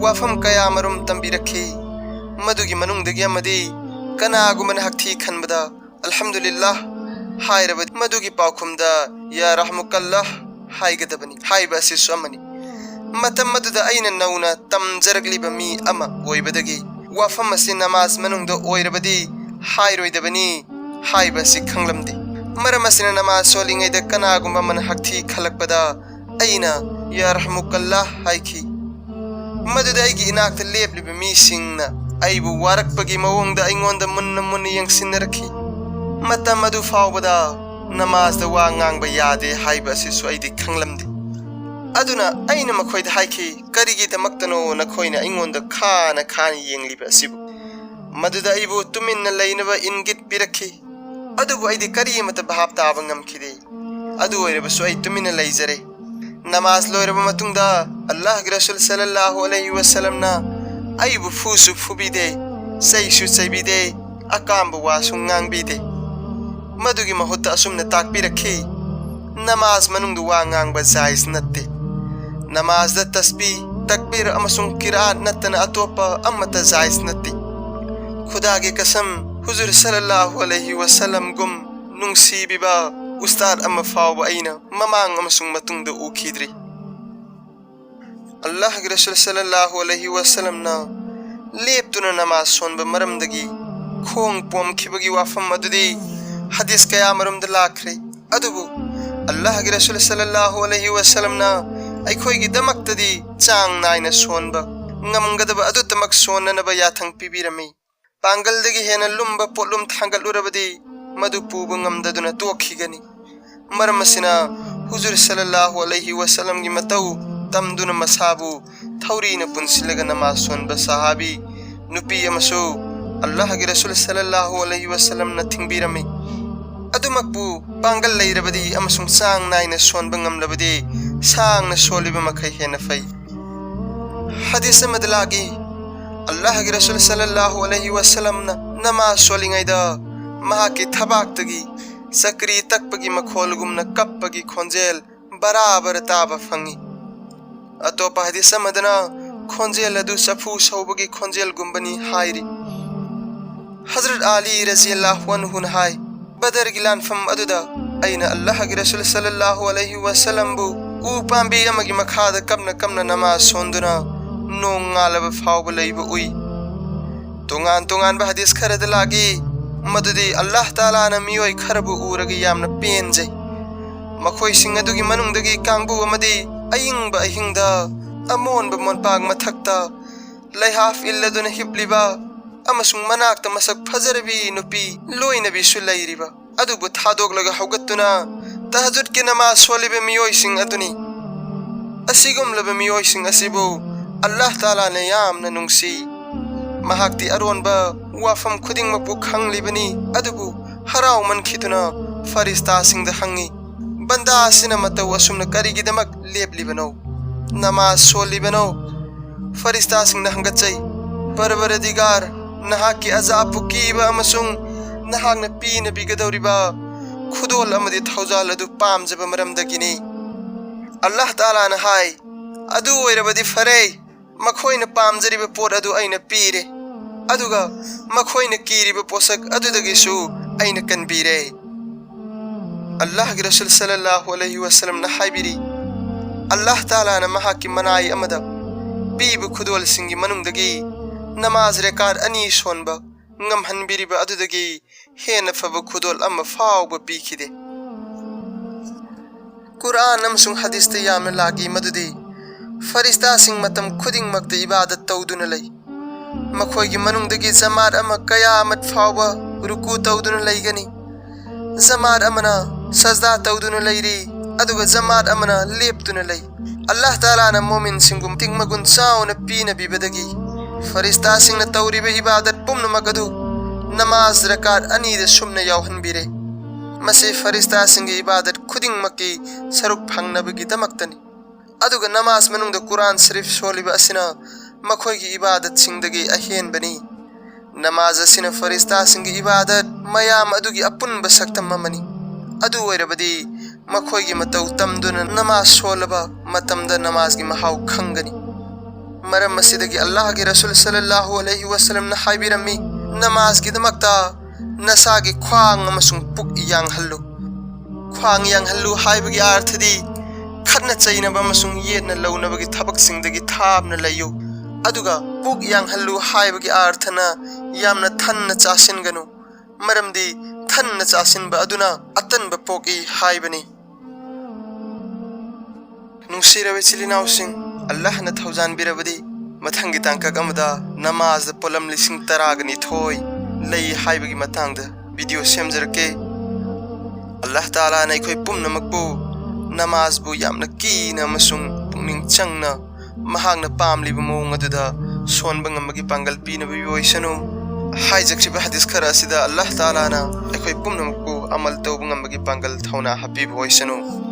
ꯋꯥꯐꯝ ꯀꯌꯥ ꯑꯃꯔꯣꯝ ꯇꯝꯕꯤꯔꯛꯈꯤ꯫ ꯃꯗꯨꯒꯤ ꯃꯅꯨꯡꯗꯒꯤ ꯑꯃꯗꯤ ꯀꯅꯥꯒꯨꯝꯕꯅ ꯍꯛꯊꯤ ꯈꯟꯕꯗ "ꯑꯜꯍꯝꯗꯨꯂꯤꯜꯂꯥꯍ" ꯍꯥꯏꯔꯕꯗꯤ ꯃꯗꯨꯒꯤ ꯄꯥꯎꯈꯨꯝꯗ "ꯌꯥ ꯔꯍꯃꯨꯀꯜꯂꯥꯍ" ꯍꯥꯏꯒꯗꯕꯅꯤ ꯍꯥꯏꯕ ꯑꯁꯤꯁꯨ ꯑꯃꯅꯤ꯫ ꯃꯇꯝ ꯑꯗꯨꯗ ꯑꯩꯅ ꯅꯧꯅ ꯇꯝꯖꯔꯛꯂꯤꯕ ꯃꯤ ꯑꯃ ꯑꯣꯏꯕꯗꯒꯤ ꯋꯥꯐꯝ ꯑꯁꯤ ꯅꯃꯥꯖ ꯃꯅꯨꯡꯗ ꯑꯣꯏꯔꯕꯗꯤ ꯍꯥꯏꯔꯣꯏꯗꯕꯅꯤ ꯍꯥꯏꯕ ꯑꯁꯤ ꯈꯪꯂꯝꯗꯦ꯫ ꯃꯔꯝ ꯑꯁꯤꯅ ꯅꯃꯥꯖ ꯁꯣꯜꯂꯤꯉꯩꯗ ꯀꯅꯥꯒꯨꯝꯕ ꯑꯃꯅ ꯍꯛꯊꯤ ꯈꯜꯂꯛꯄꯗ ꯑꯩꯅ "ꯌꯥ ꯔꯍꯃꯨꯀꯜꯂꯥꯍ" ꯍꯥꯏꯈꯤ꯫ ꯃꯗꯨꯗ ꯑꯩꯒꯤ ꯏꯅꯥꯛꯇ ꯂꯦꯞꯂꯤꯕ ꯃꯤꯁꯤꯡꯅ ꯑꯩꯕꯨ ꯋꯥꯔꯛꯄꯒꯤ ꯃꯑꯣꯡꯗ ꯑꯩꯉꯣꯟꯗ ꯃꯨꯟꯅ ꯃꯨꯟꯅ ꯌꯦꯡꯁꯤꯟꯅꯔꯛꯈꯤ꯫ ꯃꯇꯝ ꯑꯗꯨ ꯐꯥꯎꯕꯗ ꯅꯃꯥꯖꯗ ꯋꯥ ꯉꯥꯡꯕ ꯌꯥꯗꯦ ꯍꯥꯏꯕ ꯑꯁꯤꯁꯨ ꯑꯩꯗꯤ ꯈꯪꯂꯝꯗꯦ꯫ ꯑꯗꯨꯅ ꯑꯩꯅ ꯃꯈꯣꯏꯗ ꯍꯥꯏꯈꯤ, "ꯀꯔꯤꯒꯤꯗꯃꯛꯇꯅꯣ ꯅꯈꯣꯏꯅ ꯑꯩꯉꯣꯟꯗ ꯈꯥꯅ ꯈꯥꯅ ꯌꯦꯡꯂꯤꯕ ꯑꯁꯤꯕꯨ?" ꯃꯗꯨꯗ ꯑꯩꯕꯨ ꯇꯨꯃꯤꯟꯅ ꯂꯩꯅꯕ ꯏꯪꯒꯤꯠ ꯄꯤꯔꯛꯈꯤ꯫ ꯑꯗꯨꯕꯨ ꯑꯩꯗꯤ ꯀꯔꯤ ꯑꯃꯠꯇ ꯚꯥꯞ ꯇꯥꯕ ꯉꯝꯈꯤꯗꯦ꯫ ꯑꯗꯨ ꯑꯣꯏꯔꯕꯁꯨ ꯑꯩ ꯇꯨꯃꯤꯟꯅ ꯂꯩꯖꯔꯦ꯫ ꯅꯃꯥꯖ ꯂꯣꯏꯔꯕ ꯃꯇꯨꯡꯗ ꯑꯜꯂꯥꯍꯒꯤ ꯔꯁꯨꯜ ꯁꯜꯂꯜꯂꯥꯍꯨ ꯑꯂꯩꯍꯤ ꯋꯁꯜꯂꯝꯅ ꯑꯩꯕꯨ ꯐꯨꯁꯨ ꯐꯨꯕꯤꯗꯦ, ꯆꯩꯁꯨ ꯆꯩꯕꯤꯗꯦ, ꯑꯀꯥꯝꯕ ꯋꯥꯁꯨ ꯉꯥꯡꯕꯤꯗꯦ꯫ ꯃꯗꯨꯒꯤ ꯃꯍꯨꯠꯇ ꯑꯁꯨꯝꯅ ꯇꯥꯛꯄꯤꯔꯛꯈꯤ, ꯅꯃꯥꯖ ꯃꯅꯨꯡꯗ ꯋꯥ ꯉꯥꯡꯕ ꯖꯥꯏꯖ ꯅꯠꯇꯦ꯫ ꯅꯃꯥꯖꯗ ꯇꯁꯕꯤ, ꯇꯛꯕꯤꯔ ꯑꯃꯁꯨꯡ ꯀꯤꯔꯥꯠ ꯅꯠꯇꯅ ꯑꯇꯣꯞꯄ ꯑꯃꯠꯇ ꯖꯥꯏꯖ ꯅꯠꯇꯦ꯫ ꯈꯨꯗꯥꯒꯤ ꯀꯁꯝ, ꯍꯨꯖꯨꯔ ꯁꯜꯂꯜꯂꯥꯍꯨ ꯑꯂꯩꯍꯤ ꯋꯁꯜꯂꯝꯒꯨꯝ ꯅꯨꯡꯁꯤꯕꯤꯕ ꯎꯁꯇꯥꯗ ꯑꯃ ꯐꯥꯎꯕ ꯑꯩꯅ ꯃꯃꯥꯡ ꯑꯃꯁꯨꯡ ꯃꯇꯨꯡꯗ ꯎꯈꯤꯗ꯭ꯔꯤ꯫ ꯑꯜꯂꯥꯍꯒꯤ ꯔꯁꯨꯜ ꯁꯜꯂꯜꯂꯥꯍꯨ ꯑꯂꯩꯍꯤ ꯋꯥꯁꯂꯝꯅ ꯂꯦꯞꯇꯨꯅ ꯅꯃꯥꯖ ꯁꯣꯟꯕ ꯃꯔꯝꯗꯒꯤ ꯈꯣꯡ ꯄꯣꯝꯈꯤꯕꯒꯤ ꯋꯥꯐꯝ ꯑꯗꯨꯗꯤ ꯍꯗꯤꯁ ꯀꯌꯥ ꯃꯔꯨꯝꯗ ꯂꯥꯛꯈ꯭ꯔꯦ꯫ ꯑꯗꯨꯕꯨ ꯑꯜꯂꯥꯍꯒꯤ ꯔꯁꯨꯜ ꯁꯜꯂꯜꯂꯥꯍꯨ ꯑꯂꯩꯍꯤ ꯋꯥꯁꯂꯝꯅ ꯑꯩꯈꯣꯏꯒꯤꯗꯃꯛꯇꯗꯤ ꯆꯥꯡ ꯅꯥꯏꯅ ꯁꯣꯟꯕ ꯉꯝꯒꯗꯕ ꯑꯗꯨꯇꯃꯛ ꯁꯣꯟꯅꯅꯕ ꯌꯥꯊꯪ ꯄꯤꯕꯤꯔꯝꯃꯤ꯫ ꯄꯥꯡꯒꯜꯗꯒꯤ ꯍꯦꯟꯅ ꯂꯨꯝꯕ ꯄꯣꯠꯂꯨꯝ ꯊꯥꯡꯒꯠꯂꯨꯔꯕꯗꯤ ꯃꯗꯨ ꯄꯨꯕ ꯉꯝꯗꯗꯨꯅ ꯇꯣꯛꯈꯤꯒꯅꯤ꯫ ꯃꯔꯝ ꯑꯁꯤꯅ ꯍꯨꯖꯨꯔ ꯁꯜꯂꯜꯂꯥꯍꯨ ꯑꯂꯩꯍꯤ ꯋꯥꯁꯂꯝꯒꯤ ꯃꯇꯧ ꯇꯝꯗꯨꯅ ꯃꯁꯥꯕꯨ ꯊꯧꯔꯤꯅ ꯄꯨꯟꯁꯤꯜꯂꯒ ꯅꯃꯥꯖ ꯁꯣꯟꯕ ꯁꯍꯥꯕꯤ ꯅꯨꯄꯤ ꯑꯃꯁꯨ ꯑꯜꯂꯥꯍꯒꯤ ꯔꯁꯨꯜ ꯁꯜꯂꯜꯂꯥꯍꯨ ꯑꯂꯩꯍꯤ ꯋꯥꯁꯂꯝꯅ ꯊꯤꯡꯕꯤꯔꯝꯃꯤ꯫ ꯑꯗꯨꯃꯛꯄꯨ ꯄꯥꯡꯒꯜ ꯂꯩꯔꯕꯗꯤ ꯑꯃꯁꯨꯡ ꯆꯥꯡ ꯅꯥꯏꯅ ꯁꯣꯟꯕ ꯉꯝꯂꯕꯗꯤ ꯁꯥꯡꯅ ꯁꯣꯜꯂꯤꯕ ꯃꯈꯩ ꯍꯦꯟꯅ ꯐꯩ꯫ ꯍꯗꯤꯁ ꯑꯃꯗ ꯂꯥꯛꯏ, ꯑꯜꯂꯥꯍꯒꯤ ꯔꯁꯨꯜ ꯁꯜꯂꯜꯂꯥꯍꯨ ꯑꯂꯩꯍꯤ ꯋꯥꯁꯂꯝꯅ ꯅꯃꯥꯖ ꯁꯣꯜꯂꯤꯉꯩꯗ ꯃꯍꯥꯛꯀꯤ ꯊꯕꯥꯛꯇꯒꯤ ꯆꯀ꯭ꯔꯤ ꯇꯛꯄꯒꯤ ꯃꯈꯣꯜꯒꯨꯝꯅ ꯀꯞꯄꯒꯤ ꯈꯣꯟꯖꯦꯜ ꯕꯔꯥꯕꯔ ꯇꯥꯕ ꯐꯪꯏ꯫ ꯑꯇꯣꯞꯄ ꯍꯗꯤꯁ ꯑꯃꯗꯅ ꯈꯣꯟꯖꯦꯜ ꯑꯗꯨ ꯆꯐꯨ ꯁꯧꯕꯒꯤ ꯈꯣꯟꯖꯦꯜꯒꯨꯝꯕꯅꯤ ꯍꯥꯏꯔꯤ꯫ ꯍꯖꯔꯠ ꯑꯂꯤ ꯔꯖꯤꯌꯜꯂꯥꯍꯨ ꯑꯟꯍꯨꯅ ꯍꯥꯏ, ꯕꯗꯔꯒꯤ ꯂꯥꯟꯐꯝ ꯑꯗꯨꯗ ꯑꯩꯅ ꯑꯜꯂꯥꯍꯒꯤ ꯔꯁꯨꯜ ꯁꯜꯂꯜꯂꯥꯍꯨ ꯑꯂꯩꯍꯤ ꯋꯥꯁꯂꯝꯕꯨ ꯎ ꯄꯥꯝꯕꯤ ꯑꯃꯒꯤ ꯃꯈꯥꯗ ꯀꯞꯅ ꯀꯞꯅ ꯅꯃꯥꯖ ꯁꯣꯟꯗꯨꯅ ꯅꯣꯡ ꯉꯥꯜꯂꯕ ꯐꯥꯎꯕ ꯂꯩꯕ ꯎꯏ꯫ ꯇꯣꯉꯥꯟ ꯇꯣꯉꯥꯟꯕ ꯍꯗꯤꯁ ꯈꯔꯗ ꯂꯥꯛꯏ, ꯃꯗꯨꯗꯤ ꯑꯜꯂꯥꯍ ꯇꯥꯂꯥꯅ ꯃꯤꯑꯣꯏ ꯈꯔꯕꯨ ꯎꯔꯒ ꯌꯥꯝꯅ ꯄꯦꯟꯖꯩ꯫ ꯃꯈꯣꯏꯁꯤꯡ ꯑꯗꯨꯒꯤ ꯃꯅꯨꯡꯗꯒꯤ ꯀꯥꯡꯕꯨ ꯑꯃꯗꯤ ꯑꯏꯪꯕ ꯑꯍꯤꯡꯗ ꯑꯃꯣꯟꯕ ꯃꯣꯟꯄꯥꯛ ꯃꯊꯛꯇ ꯂꯩꯍꯥꯐ ꯏꯜꯂꯗꯨꯅ ꯍꯤꯞꯂꯤꯕ ꯑꯃꯁꯨꯡ ꯃꯅꯥꯛꯇ ꯃꯁꯛ ꯐꯖꯔꯕꯤ ꯅꯨꯄꯤ ꯂꯣꯏꯅꯕꯤꯁꯨ ꯂꯩꯔꯤꯕ ꯑꯗꯨꯕꯨ ꯊꯥꯗꯣꯛꯂꯒ ꯍꯧꯒꯠꯇꯨꯅ ꯇꯍꯖꯨꯗꯀꯤ ꯅꯃꯥꯖ ꯁꯣꯜꯂꯤꯕ ꯃꯤꯑꯣꯏꯁꯤꯡ ꯑꯗꯨꯅꯤ꯫ ꯑꯁꯤꯒꯨꯝꯂꯕ ꯃꯤꯑꯣꯏꯁꯤꯡ ꯑꯁꯤꯕꯨ ꯑꯜꯂꯥꯍ ꯇꯥꯂꯥꯅ ꯌꯥꯝꯅ ꯅꯨꯡꯁꯤ꯫ ꯃꯍꯥꯛꯇꯤ ꯑꯔꯣꯟꯕ ꯋꯥꯐꯝ ꯈꯨꯗꯤꯡꯃꯛꯄꯨ ꯈꯪꯂꯤꯕꯅꯤ, ꯑꯗꯨꯕꯨ ꯍꯔꯥꯎꯃꯟꯈꯤꯗꯨꯅ ꯐꯔꯤꯁꯇꯥꯁꯤꯡꯗ ꯍꯪꯉꯤ, "ꯕꯟꯗꯥ ꯑꯁꯤꯅ ꯃꯇꯧ ꯑꯁꯨꯝꯅ ꯀꯔꯤꯒꯤꯗꯃꯛ ꯂꯦꯞꯂꯤꯕꯅꯣ? ꯅꯃꯥꯖ ꯁꯣꯜꯂꯤꯕꯅꯣ?" ꯐꯔꯤꯁꯇꯥꯁꯤꯡꯅ ꯍꯪꯒꯠꯆꯩ, "ꯄꯔꯕꯔꯗꯤꯒꯥꯔ, ꯅꯍꯥꯛꯀꯤ ꯑꯖꯥꯕꯄꯨ ꯀꯤꯕ ꯑꯃꯁꯨꯡ ꯅꯍꯥꯛꯅ ꯄꯤꯅꯕꯤꯒꯗꯧꯔꯤꯕ ꯈꯨꯗꯣꯜ ꯑꯃꯗꯤ ꯊꯧꯖꯥꯜ ꯑꯗꯨ ꯄꯥꯝꯖꯕ ꯃꯔꯝꯗꯒꯤꯅꯤ꯫" ꯑꯜꯂꯥꯍ ꯇꯥꯂꯥꯅ ꯍꯥꯏ, "ꯑꯗꯨ ꯑꯣꯏꯔꯕꯗꯤ ꯐꯔꯦ, ꯃꯈꯣꯏꯅ ꯄꯥꯝꯖꯔꯤꯕ ꯄꯣꯠ ꯑꯗꯨ ꯑꯩꯅ ꯄꯤꯔꯦ, ꯑꯗꯨꯒ ꯃꯈꯣꯏꯅ ꯀꯤꯔꯤꯕ ꯄꯣꯠꯁꯛ ꯑꯗꯨꯗꯒꯤꯁꯨ ꯑꯩꯅ ꯀꯟꯕꯤꯔꯦ꯫" ꯑꯜꯂꯥꯍꯒꯤ ꯔꯁꯨꯜ ꯁꯜꯂꯜꯂꯥꯍꯨ ꯑꯂꯩꯍꯤ ꯋꯥꯁꯂꯝꯅ ꯍꯥꯏꯕꯤꯔꯤ, ꯑꯜꯂꯥꯍ ꯇꯥꯂꯥꯅ ꯃꯍꯥꯛꯀꯤ ꯃꯅꯥꯏ ꯑꯃꯗ ꯄꯤꯕ ꯈꯨꯗꯣꯜꯁꯤꯡꯒꯤ ꯃꯅꯨꯡꯗꯒꯤ ꯅꯃꯥꯖ ꯔꯦꯀꯥꯠ ꯑꯅꯤ ꯁꯣꯟꯕ ꯉꯝꯍꯟꯕꯤꯔꯤꯕ ꯑꯗꯨꯗꯒꯤ ꯍꯦꯟꯅ ꯐꯕ ꯈꯨꯗꯣꯜ ꯑꯃ ꯐꯥꯎꯕ ꯄꯤꯈꯤꯗꯦ꯫ ꯀꯨꯔꯥꯟ ꯑꯃꯁꯨꯡ ꯍꯗꯤꯁꯇ ꯌꯥꯝꯅ ꯂꯥꯛꯏ ꯃꯗꯨꯗꯤ ꯐꯔꯤꯁꯇꯥꯁꯤꯡ ꯃꯇꯝ ꯈꯨꯗꯤꯡꯃꯛꯇ ꯏꯕꯥꯗꯠ ꯇꯧꯗꯨꯅ ꯂꯩ꯫ ꯃꯈꯣꯏꯒꯤ ꯃꯅꯨꯡꯗꯒꯤ ꯖꯃꯥꯠ ꯑꯃ ꯀꯌꯥꯃꯠ ꯐꯥꯎꯕ ꯔꯨꯀꯨ ꯇꯧꯗꯨꯅ ꯂꯩꯒꯅꯤ꯫ ꯖꯃꯥꯠ ꯑꯃꯅ ꯁꯖꯗꯥ ꯇꯧꯗꯨꯅ ꯂꯩꯔꯤ, ꯑꯗꯨꯒ ꯖꯃꯥꯠ ꯑꯃꯅ ꯂꯦꯞꯇꯨꯅ ꯂꯩ꯫ ꯑꯜꯂꯥꯍ ꯇꯥꯂꯥꯅ ꯃꯣꯃꯤꯟꯁꯤꯡꯕꯨ ꯃꯇꯤꯛ ꯃꯒꯨꯟ ꯆꯥꯎꯅ ꯄꯤꯅꯕꯤꯕꯗꯒꯤ ꯐꯔꯤꯁꯇꯥꯁꯤꯡꯅ ꯇꯧꯔꯤꯕ ꯏꯕꯥꯗꯠ ꯄꯨꯝꯅꯃꯛ ꯑꯗꯨ ꯅꯃꯥꯖ ꯔꯀꯥꯠ ꯑꯅꯤꯗ ꯁꯨꯞꯅ ꯌꯥꯎꯍꯟꯕꯤꯔꯦ꯫ ꯃꯁꯤ ꯐꯔꯤꯁꯇꯥꯁꯤꯡꯒꯤ ꯏꯕꯥꯗꯠ ꯈꯨꯗꯤꯡꯃꯛꯀꯤ ꯁꯔꯨꯛ ꯐꯪꯅꯕꯒꯤꯗꯃꯛꯇꯅꯤ꯫ ꯑꯗꯨꯒ ꯅꯃꯥꯖ ꯃꯅꯨꯡꯗ ꯀꯨꯔꯥꯟ ꯁꯔꯤꯐ ꯁꯣꯜꯂꯤꯕ ꯑꯁꯤꯅ ꯃꯈꯣꯏꯒꯤ ꯏꯕꯥꯗꯠꯁꯤꯡꯗꯒꯤ ꯑꯍꯦꯟꯕꯅꯤ꯫ ꯅꯃꯥꯖ ꯑꯁꯤꯅ ꯐꯔꯤꯁꯇꯥꯁꯤꯡꯒꯤ ꯏꯕꯥꯗꯠ ꯃꯌꯥꯝ ꯑꯗꯨꯒꯤ ꯑꯄꯨꯟꯕ ꯁꯛꯇꯝ ꯑꯃꯅꯤ꯫ ꯑꯗꯨ ꯑꯣꯏꯔꯕꯗꯤ ꯃꯈꯣꯏꯒꯤ ꯃꯇꯧ ꯇꯝꯗꯨꯅ ꯅꯃꯥꯖ ꯁꯣꯜꯂꯕ ꯃꯇꯝꯗ ꯅꯃꯥꯖꯒꯤ ꯃꯍꯥꯎ ꯈꯪꯒꯅꯤ꯫ ꯃꯔꯝ ꯑꯁꯤꯗꯒꯤ ꯑꯜꯂꯥꯍꯒꯤ ꯔꯁꯨꯜ ꯁꯜꯂꯜꯂꯥꯍꯨ ꯑꯂꯩꯍꯤ ꯋꯥꯁꯂꯝꯅ ꯍꯥꯏꯕꯤꯔꯝꯃꯤ, "ꯅꯃꯥꯖꯒꯤꯗꯃꯛꯇ ꯅꯁꯥꯒꯤ ꯈ꯭ꯋꯥꯡ ꯑꯃꯁꯨꯡ ꯄꯨꯛ ꯌꯥꯡꯍꯜꯂꯨ"꯫ ꯈ꯭ꯋꯥꯡ ꯌꯥꯡꯍꯜꯂꯨ ꯍꯥꯏꯕꯒꯤ ꯑꯥꯔꯊꯗꯤ ꯈꯠꯅ ꯆꯩꯅꯕ ꯑꯃꯁꯨꯡ ꯌꯦꯠꯅ ꯂꯧꯅꯕꯒꯤ ꯊꯕꯛꯁꯤꯡꯗꯒꯤ ꯊꯥꯞꯅ ꯂꯩꯌꯨ꯫ ꯑꯗꯨꯒ ꯄꯨꯛ ꯌꯥꯡꯍꯜꯂꯨ ꯍꯥꯏꯕꯒꯤ ꯑꯥꯔꯊꯅ ꯌꯥꯝꯅ ꯊꯟꯅ ꯆꯥꯁꯤꯟꯒꯅꯨ, ꯃꯔꯝꯗꯤ ꯊꯟꯅ ꯆꯥꯁꯤꯟꯕ ꯑꯗꯨꯅ ꯑꯇꯟꯕ ꯄꯣꯛꯏ ꯍꯥꯏꯕꯅꯤ꯫ ꯅꯨꯡꯁꯤꯔꯕ ꯏꯆꯤꯜ ꯏꯅꯥꯎꯁꯤꯡ, ꯑꯜꯂꯥꯍꯅ ꯊꯧꯖꯥꯟꯕꯤꯔꯕꯗꯤ ꯃꯊꯪꯒꯤ ꯇꯥꯡꯀꯛ ꯑꯃꯗ ꯅꯃꯥꯖꯗ ꯄꯣꯠꯂꯝ ꯂꯤꯁꯤꯡ ꯇꯔꯥꯒ ꯅꯤꯊꯣꯏ ꯂꯩ ꯍꯥꯏꯕꯒꯤ ꯃꯇꯥꯡꯗ ꯚꯤꯗꯤꯑꯣ ꯁꯦꯝꯖꯔꯛꯀꯦ꯫ ꯑꯜꯂꯥꯍ ꯇꯥꯂꯥꯅ ꯑꯩꯈꯣꯏ ꯄꯨꯝꯅꯃꯛꯄꯨ ꯅꯃꯥꯖꯕꯨ ꯌꯥꯝꯅ ꯀꯤꯅ ꯑꯃꯁꯨꯡ ꯄꯨꯛꯅꯤꯡ ꯆꯪꯅ ꯃꯍꯥꯛꯅ ꯄꯥꯝꯂꯤꯕ ꯃꯑꯣꯡ ꯑꯗꯨꯗ ꯁꯣꯟꯕ ꯉꯝꯕꯒꯤ ꯄꯥꯡꯒꯜ ꯄꯤꯅꯕ ꯑꯣꯏꯁꯅꯨ꯫ ꯍꯥꯏꯖꯈ꯭ꯔꯤꯕ ꯍꯗꯤꯁ ꯈꯔ ꯑꯁꯤꯗ ꯑꯜꯂꯥꯍ ꯇꯥꯂꯥꯅ ꯑꯩꯈꯣꯏ ꯄꯨꯝꯅꯃꯛꯄꯨ ꯑꯃꯜ ꯇꯧꯕ ꯉꯝꯕꯒꯤ ꯄꯥꯡꯒꯜ ꯊꯧꯅꯥ ꯍꯥꯞꯄꯤꯕ ꯑꯣꯏꯁꯅꯨ꯫